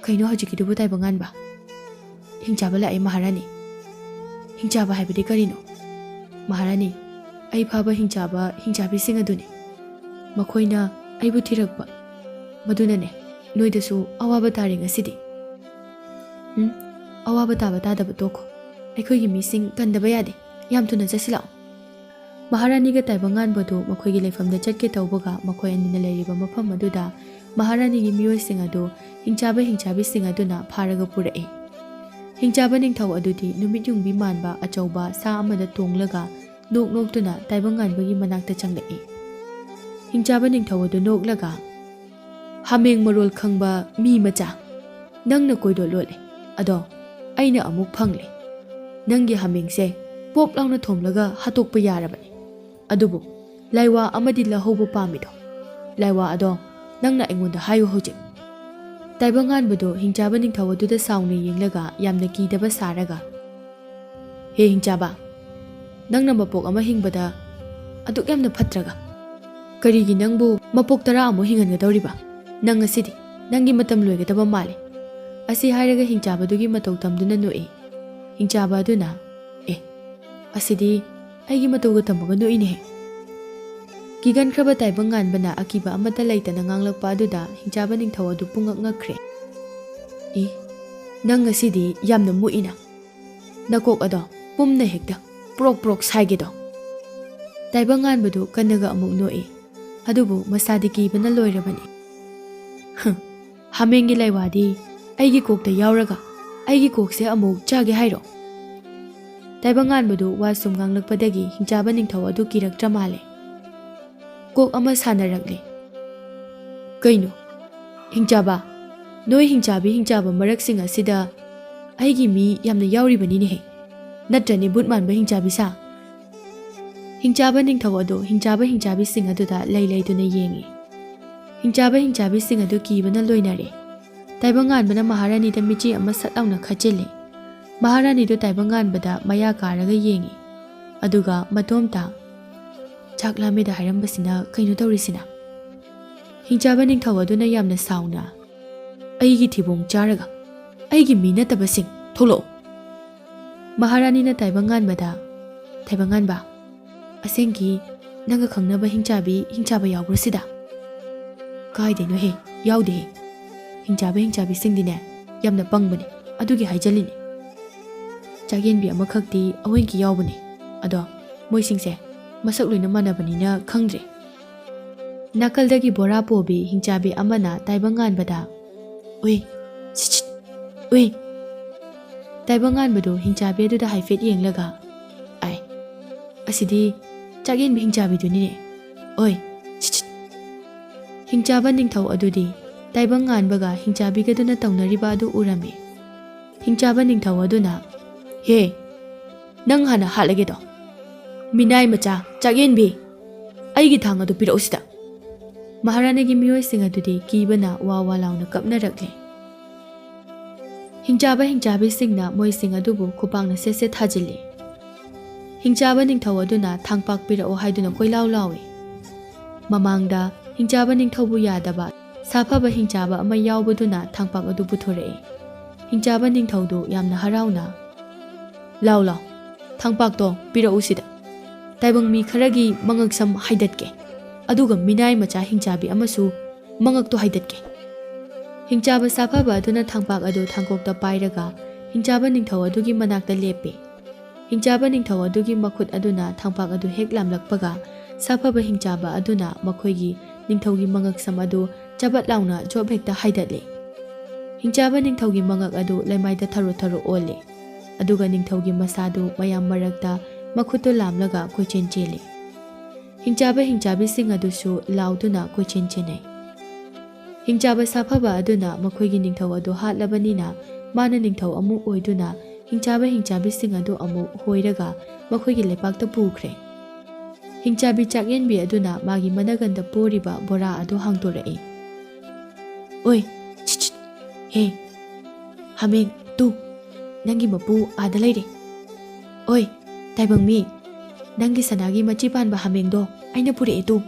"ꯀꯩꯅꯣ ꯍꯧꯖꯤꯛꯀꯤꯗꯨꯕꯨ ꯇꯥꯏꯕꯪꯉꯥꯟꯕ?" "ꯍꯤꯡꯆꯥꯕ ꯂꯥꯛꯑꯦ ꯃꯍꯥꯔꯥꯅꯤ꯫" "ꯍꯤꯡꯆꯥꯕ ꯍꯥꯏꯕꯗꯤ ꯀꯔꯤꯅꯣ?" "ꯃꯍꯥꯔꯥꯅꯤ, ꯑꯩ ꯐꯥꯕ ꯍꯤꯡꯆꯥꯕ, ꯍꯤꯡꯆꯥꯕꯤꯁꯤꯡ ꯑꯗꯨꯅꯤ꯫ ꯃꯈꯣꯏꯅ ꯑꯩꯕꯨ ꯊꯤꯔꯛꯄ꯫ ꯃꯗꯨꯅꯅꯦ, ꯅꯣꯏꯗꯁꯨ ꯑꯋꯥꯕ ꯇꯥꯔꯦ ꯉꯁꯤꯗꯤ꯫" "ꯎꯝ, ꯑꯋꯥꯕ ꯇꯥꯕ ꯇꯥꯗꯕ ꯇꯣꯛꯈꯣ꯫ ꯑꯩꯈꯣꯏꯒꯤ ꯃꯤꯁꯤꯡ ꯀꯟꯗꯕ ꯌꯥꯗꯦ꯫ ꯌꯥꯝ ꯊꯨꯅ ꯆꯠꯁꯤ ꯂꯥꯛꯑꯣ꯫" ꯃꯍꯥꯔꯥꯅꯤꯒ ꯇꯥꯏꯕꯪꯉꯥꯟꯕꯗꯨ ꯃꯈꯣꯏꯒꯤ ꯂꯩꯐꯝꯗ ꯆꯠꯀꯦ ꯇꯧꯕꯒ, ꯃꯈꯣꯏ ꯑꯅꯤꯅ ꯂꯩꯔꯤꯕ ꯃꯐꯝ ꯑꯗꯨꯗ ꯃꯍꯥꯔꯥꯅꯤꯒꯤ ꯃꯤꯑꯣꯏꯁꯤꯡ ꯑꯗꯨ ꯍꯤꯡꯆꯥꯕ ꯍꯤꯡꯆꯥꯕꯤꯁꯤꯡ ꯑꯗꯨꯅ ꯐꯥꯔꯒ ꯄꯨꯔꯛꯏ꯫ ꯍꯤꯡꯆꯥꯕ ꯅꯤꯡꯊꯧ ꯑꯗꯨꯗꯤ ꯅꯨꯃꯤꯠ ꯌꯨꯡꯕꯤ ꯃꯥꯟꯕ ꯑꯆꯧꯕ ꯁꯥ ꯑꯃꯗ ꯇꯣꯡꯂꯒ ꯅꯣꯛ ꯅꯣꯛꯇꯨꯅ ꯇꯥꯏꯕꯪꯉꯥꯟꯕꯒꯤ ꯃꯅꯥꯛꯇ ꯆꯪꯂꯛꯏ꯫ ꯍꯤꯡꯆꯥꯕ ꯅꯤꯡꯊꯧ ꯑꯗꯨ ꯅꯣꯛꯂꯒ, "ꯍꯥꯃꯦꯡ ꯃꯔꯣꯜ ꯈꯪꯕ ꯃꯤ ꯃꯆꯥ, ꯅꯪꯅ ꯀꯣꯏꯗꯣ ꯂꯣꯠꯂꯦ, ꯑꯗꯣ ꯑꯩꯅ ꯑꯃꯨꯛ ꯐꯪꯂꯦ꯫ ꯅꯪꯒꯤ ꯍꯥꯃꯦꯡꯁꯦ ꯄꯣꯞ ꯂꯥꯎꯅ ꯊꯣꯝꯂꯒ ꯍꯥꯠꯇꯣꯛꯄ ꯌꯥꯔꯕꯅꯤ꯫ ꯑꯗꯨꯕꯨ ꯂꯥꯏꯋꯥ ꯑꯃꯗꯤ ꯂꯧꯍꯧꯕ ꯄꯥꯝꯃꯤꯗꯣ, ꯂꯥꯏꯋꯥ ꯑꯗꯣ ꯅꯪꯅ ꯑꯩꯉꯣꯟꯗ ꯍꯥꯏꯌꯨ ꯍꯧꯖꯤꯛ꯫" ꯇꯥꯏꯕꯪꯉꯥꯟꯕꯗꯨ ꯍꯤꯡꯆꯥꯕ ꯅꯤꯡꯊꯧ ꯑꯗꯨꯗ ꯁꯥꯎꯅ ꯌꯦꯡꯂꯒ ꯌꯥꯝꯅ ꯀꯤꯗꯕ ꯁꯥꯔꯒ, "ꯍꯦ ꯍꯤꯡꯆꯥꯕ, ꯅꯪꯅ ꯃꯄꯣꯛ ꯑꯃ ꯍꯤꯡꯕꯗ ꯑꯗꯨꯛ ꯌꯥꯝꯅ ꯐꯠꯇ꯭ꯔꯒ ꯀꯔꯤꯒꯤ ꯅꯪꯕꯨ ꯃꯄꯣꯛ ꯇꯔꯥ ꯑꯃꯨꯛ ꯍꯤꯡꯍꯟꯒꯗꯧꯔꯤꯕ? ꯅꯪ ꯉꯁꯤꯗꯤ ꯅꯪꯒꯤ ꯃꯇꯝ ꯂꯣꯏꯒꯗꯕ ꯃꯥꯜꯂꯦ꯫" ꯑꯁꯤ ꯍꯥꯏꯔꯒ ꯍꯤꯡꯆꯥꯕꯗꯨꯒꯤ ꯃꯇꯧ ꯇꯝꯗꯨꯅ ꯅꯣꯛꯏ꯫ ꯍꯤꯡꯆꯥꯕ ꯑꯗꯨꯅ, "ꯑꯦ, ꯑꯁꯤꯗꯤ ꯑꯩꯒꯤ ꯃꯇꯧꯒ ꯇꯝꯃꯒ ꯅꯣꯛꯏꯅꯦꯍꯦ꯫" ꯀꯤꯒꯟꯈ꯭ꯔꯕ ꯇꯥꯏꯕꯪ ꯉꯥꯟꯕꯅ ꯑꯀꯤꯕ ꯑꯃꯠꯇ ꯂꯩꯇꯅ ꯉꯥꯡꯂꯛꯄ ꯑꯗꯨꯗ ꯍꯤꯡꯆꯥꯕ ꯅꯤꯡꯊꯧ ꯑꯗꯨ ꯄꯨꯡꯉꯛ ꯉꯛꯈ꯭ꯔꯦ꯫ "ꯏ, ꯅꯪ ꯉꯁꯤꯗꯤ ꯌꯥꯝꯅ ꯃꯨꯛꯏꯅ꯫ ꯅꯀꯣꯛ ꯑꯗꯣ ꯄꯨꯝꯅ ꯍꯦꯛꯇ ꯄ꯭ꯔꯣꯛ ꯄ꯭ꯔꯣꯛ ꯁꯥꯏꯒꯦꯗꯣ꯫" ꯇꯥꯏꯕꯪ ꯉꯥꯟꯕꯗꯨ ꯀꯟꯅꯒ ꯑꯃꯨꯛ ꯅꯣꯛꯏ꯫ ꯑꯗꯨꯕꯨ ꯃꯁꯥꯗꯤ ꯀꯤꯕꯅ ꯂꯣꯏꯔꯕꯅꯤ꯫ "ꯍꯝ, ꯍꯥꯃꯦꯡꯒꯤ ꯂꯥꯏꯋꯥꯗꯤ ꯑꯩꯒꯤ ꯀꯣꯛꯇ ꯌꯥꯎꯔꯒ ꯑꯩꯒꯤ ꯀꯣꯛꯁꯦ ꯑꯃꯨꯛ ꯆꯥꯒꯦ ꯍꯥꯏꯔꯣ?" ꯇꯥꯏꯕꯪ ꯉꯥꯟꯕꯗꯨ ꯋꯥ ꯁꯨꯝ ꯉꯥꯡꯂꯛꯄꯗꯒꯤ ꯍꯤꯡꯆꯥꯕ ꯅꯤꯡꯊꯧ ꯑꯗꯨ ꯀꯤꯔꯛꯇ꯭ꯔ ꯃꯥꯜꯂꯦ꯫ ꯀꯣꯛ ꯑꯃ ꯁꯥꯟꯅꯔꯛꯂꯦ꯫ "ꯀꯩꯅꯣ? ꯍꯤꯡꯆꯥꯕ, ꯅꯣꯏ ꯍꯤꯡꯆꯥꯕꯤ ꯍꯤꯡꯆꯥꯕ ꯃꯔꯛꯁꯤꯡ ꯑꯁꯤꯗ ꯑꯩꯒꯤ ꯃꯤ ꯌꯥꯝꯅ ꯌꯥꯎꯔꯤꯕꯅꯤꯅꯦꯍꯦ꯫ ꯅꯠꯇ꯭ꯔꯅꯦ ꯚꯨꯠ ꯃꯥꯟꯕ ꯍꯤꯡꯆꯥꯕꯤ ꯁꯥ?" ꯍꯤꯡꯆꯥꯕ ꯅꯤꯡꯊꯧ ꯑꯗꯨ ꯍꯤꯡꯆꯥꯕ ꯍꯤꯡꯆꯥꯕꯤꯁꯤꯡ ꯑꯗꯨꯗ ꯂꯩ ꯂꯩꯗꯨꯅ ꯌꯦꯡꯏ꯫ ꯍꯤꯡꯆꯥꯕ ꯍꯤꯡꯆꯥꯕꯤꯁꯤꯡ ꯑꯗꯨ ꯀꯤꯕꯅ ꯂꯣꯏꯅꯔꯦ꯫ ꯇꯥꯏꯕꯪꯉꯥꯟꯕꯅ ꯃꯍꯥꯔꯥꯅꯤꯗ ꯃꯤꯠꯆꯤ ꯑꯃ ꯁꯠ ꯂꯥꯎꯅ ꯈꯠꯆꯤꯜꯂꯤ꯫ ꯃꯍꯥꯔꯥꯅꯤꯗꯨ ꯇꯥꯏꯕꯪꯉꯥꯟꯕꯗ ꯃꯌꯥ ꯀꯥꯔꯒ ꯌꯦꯡꯏ꯫ ꯑꯗꯨꯒ ꯃꯇꯣꯝꯇ, "ꯆꯥꯛ ꯂꯥꯝꯃꯦꯗ ꯍꯥꯏꯔꯝꯕꯁꯤꯅ ꯀꯩꯅꯣ ꯇꯧꯔꯤꯁꯤꯅ?" ꯍꯤꯡꯆꯥꯕ ꯅꯤꯡꯊꯧ ꯑꯗꯨꯅ ꯌꯥꯝꯅ ꯁꯥꯎꯅ, "ꯑꯩꯒꯤ ꯊꯤꯕꯣꯡ ꯆꯥꯔꯒ ꯑꯩꯒꯤ ꯃꯤ ꯅꯠꯇꯕꯁꯤꯡ, ꯊꯣꯛꯂꯛꯑꯣ!" ꯃꯍꯥꯔꯥꯅꯤꯅ ꯇꯥꯏꯕꯪꯉꯥꯟꯕꯗ, "ꯇꯥꯏꯕꯪꯉꯥꯟꯕ, ꯑꯁꯦꯡꯀꯤ ꯅꯪꯒ ꯈꯪꯅꯕ ꯍꯤꯡꯆꯥꯕꯤ ꯍꯤꯡꯆꯥꯕ ꯌꯥꯎꯕ꯭ꯔꯣ ꯁꯤꯗ?" "ꯀꯥꯏꯗꯩꯅꯣꯍꯦ, ꯌꯥꯎꯗꯦꯍꯦ꯫ ꯍꯤꯡꯆꯥꯕ ꯍꯤꯡꯆꯥꯕꯤꯁꯤꯡꯗꯤꯅꯦ ꯌꯥꯝꯅ ꯄꯪꯕꯅꯦ, ꯑꯗꯨꯒꯤ ꯍꯥꯏꯖꯜꯂꯤꯅꯦ꯫ ꯆꯥꯛꯌꯦꯟꯕꯤ ꯑꯃꯈꯛꯇꯤ ꯑꯩꯈꯣꯏꯒꯤ ꯌꯥꯎꯕꯅꯦ, ꯑꯗꯣ ꯃꯣꯏꯁꯤꯡꯁꯦ ꯃꯁꯛ ꯂꯣꯏꯅ ꯃꯥꯟꯅꯕꯅꯤꯅ ꯈꯪꯗ꯭ꯔꯦ꯫" ꯅꯥꯀꯜꯗꯒꯤ ꯕꯣꯔꯥ ꯄꯣꯕꯤ ꯍꯤꯡꯆꯥꯕꯤ ꯑꯃꯅ ꯇꯥꯏꯕꯪꯉꯥꯟꯕꯗ, "ꯎꯏ, ꯁꯤꯠ, ꯁꯤꯠ, ꯎꯏ!" ꯇꯥꯏꯕꯪꯉꯥꯟꯕꯗꯨ ꯍꯤꯡꯆꯥꯕꯤ ꯑꯗꯨꯗ ꯍꯥꯏꯐꯦꯠ ꯌꯦꯡꯂꯒ, "ꯑꯥꯏ, ꯑꯁꯤꯗꯤ ꯆꯥꯛꯌꯦꯟꯕꯤ ꯍꯤꯡꯆꯥꯕꯤꯗꯨꯅꯤꯅꯦ꯫ ꯑꯣꯏ, ꯁꯤꯠ, ꯁꯤꯠ!" ꯍꯤꯡꯆꯥꯕ ꯅꯤꯡꯊꯧ ꯑꯗꯨꯗꯤ ꯇꯥꯏꯕꯪꯉꯥꯟꯕꯒ ꯍꯤꯡꯆꯥꯕꯤꯒꯗꯨꯅ ꯇꯧꯅꯔꯤꯕ ꯑꯗꯨ ꯎꯔꯝꯃꯤ꯫ ꯍꯤꯡꯆꯥꯕ ꯅꯤꯡꯊꯧ ꯑꯗꯨꯅ, "ꯍꯦ, ꯅꯪ ꯍꯥꯟꯅ ꯍꯥꯠꯂꯒꯦꯗꯣ꯫ ꯃꯤꯅꯥꯏ ꯃꯆꯥ, ꯆꯥꯛꯌꯦꯟꯕꯤ, ꯑꯩꯒꯤ ꯊꯥꯡ ꯑꯗꯨ ꯄꯤꯔꯛꯎ ꯁꯤꯗ!" ꯃꯍꯥꯔꯥꯅꯤꯒꯤ ꯃꯤꯑꯣꯏꯁꯤꯡ ꯑꯗꯨꯗꯤ ꯀꯤꯕꯅ ꯋꯥ ꯋꯥ ꯂꯥꯎꯅ ꯀꯞꯅꯔꯛꯂꯦ꯫ ꯍꯤꯡꯆꯥꯕ ꯍꯤꯡꯆꯥꯕꯤꯁꯤꯡꯅ ꯃꯣꯏꯁꯤꯡ ꯑꯗꯨꯕꯨ ꯈꯨꯄꯥꯛꯅ ꯁꯦꯠ ꯁꯦꯠ ꯊꯥꯖꯤꯜꯂꯤ꯫ ꯍꯤꯡꯆꯥꯕ ꯅꯤꯡꯊꯧ ꯑꯗꯨꯅ ꯊꯥꯡꯄꯥꯛ ꯄꯤꯔꯛꯎ ꯍꯥꯏꯗꯨꯅ ꯀꯣꯏꯂꯥꯎ ꯂꯥꯎꯏ꯫ ꯃꯃꯥꯡꯗ ꯍꯤꯡꯆꯥꯕ ꯅꯤꯡꯊꯧꯕꯨ ꯌꯥꯗꯕ ꯁꯥꯐꯕ ꯍꯤꯡꯆꯥꯕ ꯑꯃ ꯌꯥꯎꯕꯗꯨꯅ ꯊꯥꯡꯄꯥꯛ ꯑꯗꯨ ꯄꯨꯊꯣꯔꯛꯏ꯫ ꯍꯤꯡꯆꯥꯕ ꯅꯤꯡꯊꯧꯗꯨ ꯌꯥꯝꯅ ꯍꯔꯥꯎꯅ, "ꯂꯥꯎ, ꯂꯥꯎ, ꯊꯥꯡꯄꯥꯛꯇꯣ ꯄꯤꯔꯛꯎ ꯁꯤꯗ꯫ ꯇꯥꯏꯕꯪ ꯃꯤ ꯈꯔꯒꯤ ꯃꯉꯛꯁꯝ ꯍꯥꯏꯗꯠꯀꯦ, ꯑꯗꯨꯒ ꯃꯤꯅꯥꯏ ꯃꯆꯥ ꯍꯤꯡꯆꯥꯕꯤ ꯑꯃꯁꯨ ꯃꯉꯛꯇꯣ ꯍꯥꯏꯗꯠꯀꯦ꯫" ꯍꯤꯡꯆꯥꯕ ꯁꯥꯐꯕ ꯑꯗꯨꯅ ꯊꯥꯡꯄꯥꯛ ꯑꯗꯨ ꯊꯥꯡꯀꯣꯛꯇ ꯄꯥꯏꯔꯒ ꯍꯤꯡꯆꯥꯕ ꯅꯤꯡꯊꯧ ꯑꯗꯨꯒꯤ ꯃꯅꯥꯛꯇ ꯂꯦꯞꯄꯤ꯫ ꯍꯤꯡꯆꯥꯕ ꯅꯤꯡꯊꯧ ꯑꯗꯨꯒꯤ ꯃꯈꯨꯠ ꯑꯗꯨꯅ ꯊꯥꯡꯄꯥꯛ ꯑꯗꯨ ꯍꯦꯛ ꯂꯥꯝꯂꯛꯄꯒ, ꯁꯥꯐꯕ ꯍꯤꯡꯆꯥꯕ ꯑꯗꯨꯅ ꯃꯈꯣꯏꯒꯤ ꯅꯤꯡꯊꯧꯒꯤ ꯃꯉꯛꯁꯝ ꯑꯗꯨ ꯆꯕꯠ ꯂꯥꯎꯅ ꯖꯣꯞ ꯍꯦꯛꯇ ꯍꯥꯏꯗꯠꯂꯤ꯫ ꯍꯤꯡꯆꯥꯕ ꯅꯤꯡꯊꯧꯒꯤ ꯃꯉꯛ ꯑꯗꯨ ꯂꯩꯃꯥꯏꯗ ꯊꯔꯣ ꯊꯔꯣ ꯑꯣꯜꯂꯤ꯫ ꯑꯗꯨꯒ ꯅꯤꯡꯊꯧꯒꯤ ꯃꯁꯥꯗꯨ ꯃꯌꯥꯝ ꯃꯔꯛꯇ ꯃꯈꯨꯠꯇꯨ ꯂꯥꯝꯂꯒ ꯀꯣꯏꯆꯦꯟ ꯆꯦꯜꯂꯤ꯫ ꯍꯤꯡꯆꯥꯕ ꯍꯤꯡꯆꯥꯕꯤꯁꯤꯡ ꯑꯗꯨꯁꯨ ꯂꯥꯎꯗꯨꯅ ꯀꯣꯏꯆꯦꯟ ꯆꯦꯟꯅꯩ꯫ ꯍꯤꯡꯆꯥꯕ ꯁꯥꯐꯕ ꯑꯗꯨꯅ ꯃꯈꯣꯏꯒꯤ ꯅꯤꯡꯊꯧ ꯑꯗꯨ ꯍꯥꯠꯂꯕꯅꯤꯅ, ꯃꯥꯅ ꯅꯤꯡꯊꯧ ꯑꯃꯨꯛ ꯑꯣꯏꯗꯨꯅ ꯍꯤꯡꯆꯥꯕ ꯍꯤꯡꯆꯥꯕꯤꯁꯤꯡ ꯑꯗꯨ ꯑꯃꯨꯛ ꯍꯣꯏꯔꯒ ꯃꯈꯣꯏꯒꯤ ꯂꯩꯄꯥꯛꯇ ꯄꯨꯈ꯭ꯔꯦ꯫ ꯍꯤꯡꯆꯥꯕꯤ ꯆꯥꯛꯌꯦꯟꯕꯤ ꯑꯗꯨꯅ ꯃꯥꯒꯤ ꯃꯅꯒꯟꯗ ꯄꯣꯔꯤꯕ ꯕꯣꯔꯥ ꯑꯗꯨ ꯍꯥꯡꯗꯣꯔꯛꯏ꯫ "ꯑꯣꯏ, ꯁꯤꯠ, ꯁꯤꯠ, ꯍꯦ, ꯍꯥꯃꯦꯡ, ꯇꯨ, ꯅꯪꯒꯤ ꯃꯄꯨ ꯑꯥꯗ ꯂꯩꯔꯦ꯫ ꯑꯣꯏ, ꯇꯥꯏꯕꯪ ꯃꯤ, ꯅꯪꯒꯤ ꯁꯅꯥꯒꯤ ꯃꯆꯤ ꯄꯥꯟꯕ ꯍꯥꯃꯦꯡꯗꯣ ꯑꯩꯅ ꯄꯨꯔꯛꯑꯦ ꯇꯨ꯫"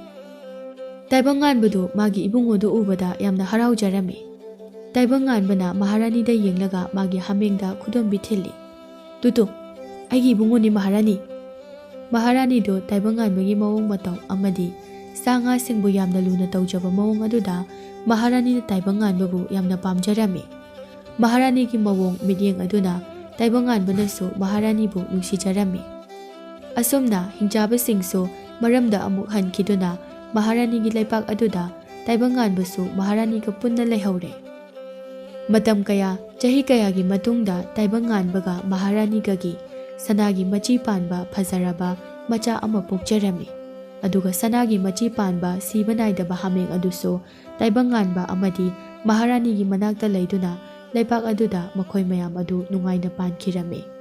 ꯇꯥꯏꯕꯪ ꯉꯥꯟꯕꯗꯨ ꯃꯥꯒꯤ ꯏꯕꯨꯡꯉꯣꯗꯨ ꯎꯕꯗ ꯌꯥꯝꯅ ꯍꯔꯥꯎꯖꯔꯝꯃꯤ꯫ ꯇꯥꯏꯕꯪ ꯉꯥꯟꯕꯅ ꯃꯍꯥꯔꯥꯅꯤꯗ ꯌꯦꯡꯂꯒ ꯃꯥꯒꯤ ꯍꯥꯃꯦꯡꯗ ꯈꯨꯗꯣꯝꯕꯤ ꯊꯤꯜꯂꯤ꯫ "ꯇꯨ ꯇꯨ, ꯑꯩꯒꯤ ꯏꯕꯨꯡꯉꯣꯅꯤ ꯃꯍꯥꯔꯥꯅꯤ꯫" ꯃꯍꯥꯔꯥꯅꯤꯗꯨ ꯇꯥꯏꯕꯪ ꯉꯥꯟꯕꯒꯤ ꯃꯑꯣꯡ ꯃꯇꯧ ꯑꯃꯗꯤ ꯁꯥ ꯉꯥꯁꯤꯡꯕꯨ ꯌꯥꯝꯅ ꯂꯨꯅ ꯇꯧꯖꯕ ꯃꯑꯣꯡ ꯑꯗꯨꯗ ꯃꯍꯥꯔꯥꯅꯤꯅ ꯇꯥꯏꯕꯪ ꯉꯥꯟꯕꯕꯨ ꯌꯥꯝꯅ ꯄꯥꯝꯖꯔꯝꯃꯤ꯫ ꯃꯍꯥꯔꯥꯅꯤꯒꯤ ꯃꯑꯣꯡ ꯃꯤꯠꯌꯦꯡ ꯑꯗꯨꯅ ꯇꯥꯏꯕꯪ ꯉꯥꯟꯕꯅꯁꯨ ꯃꯍꯥꯔꯥꯅꯤꯕꯨ ꯅꯨꯡꯁꯤꯖꯔꯝꯃꯤ꯫ ꯑꯁꯨꯝꯅ ꯍꯤꯡꯆꯥꯕꯁꯤꯡꯁꯨ ꯃꯔꯝꯗ ꯑꯃꯨꯛ ꯍꯟꯈꯤꯗꯨꯅ ꯃꯍꯥꯔꯥꯅꯤꯒꯤ ꯂꯩꯄꯥꯛ ꯑꯗꯨꯗ ꯇꯥꯏꯕꯪ ꯉꯥꯟꯕꯁꯨ ꯃꯍꯥꯔꯥꯅꯤꯒ ꯄꯨꯟꯅ ꯂꯩꯍꯧꯔꯦ꯫ ꯃꯇꯝ ꯀꯌꯥ, ꯆꯍꯤ ꯀꯌꯥꯒꯤ ꯃꯇꯨꯡꯗ ꯇꯥꯏꯕꯪ ꯉꯥꯟꯕꯒ ꯃꯍꯥꯔꯥꯅꯤꯒꯒꯤ ꯁꯅꯥꯒꯤ ꯃꯆꯤ ꯄꯥꯟꯕ ꯐꯖꯔꯕ ꯃꯆꯥ ꯑꯃ ꯄꯣꯛꯆꯔꯝꯃꯤ꯫ ꯑꯗꯨꯒ ꯁꯅꯥꯒꯤ ꯃꯆꯤ ꯄꯥꯟꯕ ꯁꯤꯕ ꯅꯥꯏꯗꯕ ꯍꯥꯃꯦꯡ ꯑꯗꯨꯁꯨ ꯇꯥꯏꯕꯪ ꯉꯥꯟꯕ ꯑꯃꯗꯤ ꯃꯍꯥꯔꯥꯅꯤꯒꯤ ꯃꯅꯥꯛꯇ ꯂꯩꯗꯨꯅ ꯂꯩꯄꯥꯛ ꯑꯗꯨꯗ ꯃꯈꯣꯏ ꯃꯌꯥꯝ ꯑꯗꯨ ꯅꯨꯡꯉꯥꯏꯅ ꯄꯥꯟꯈꯤꯔꯝꯃꯤ꯫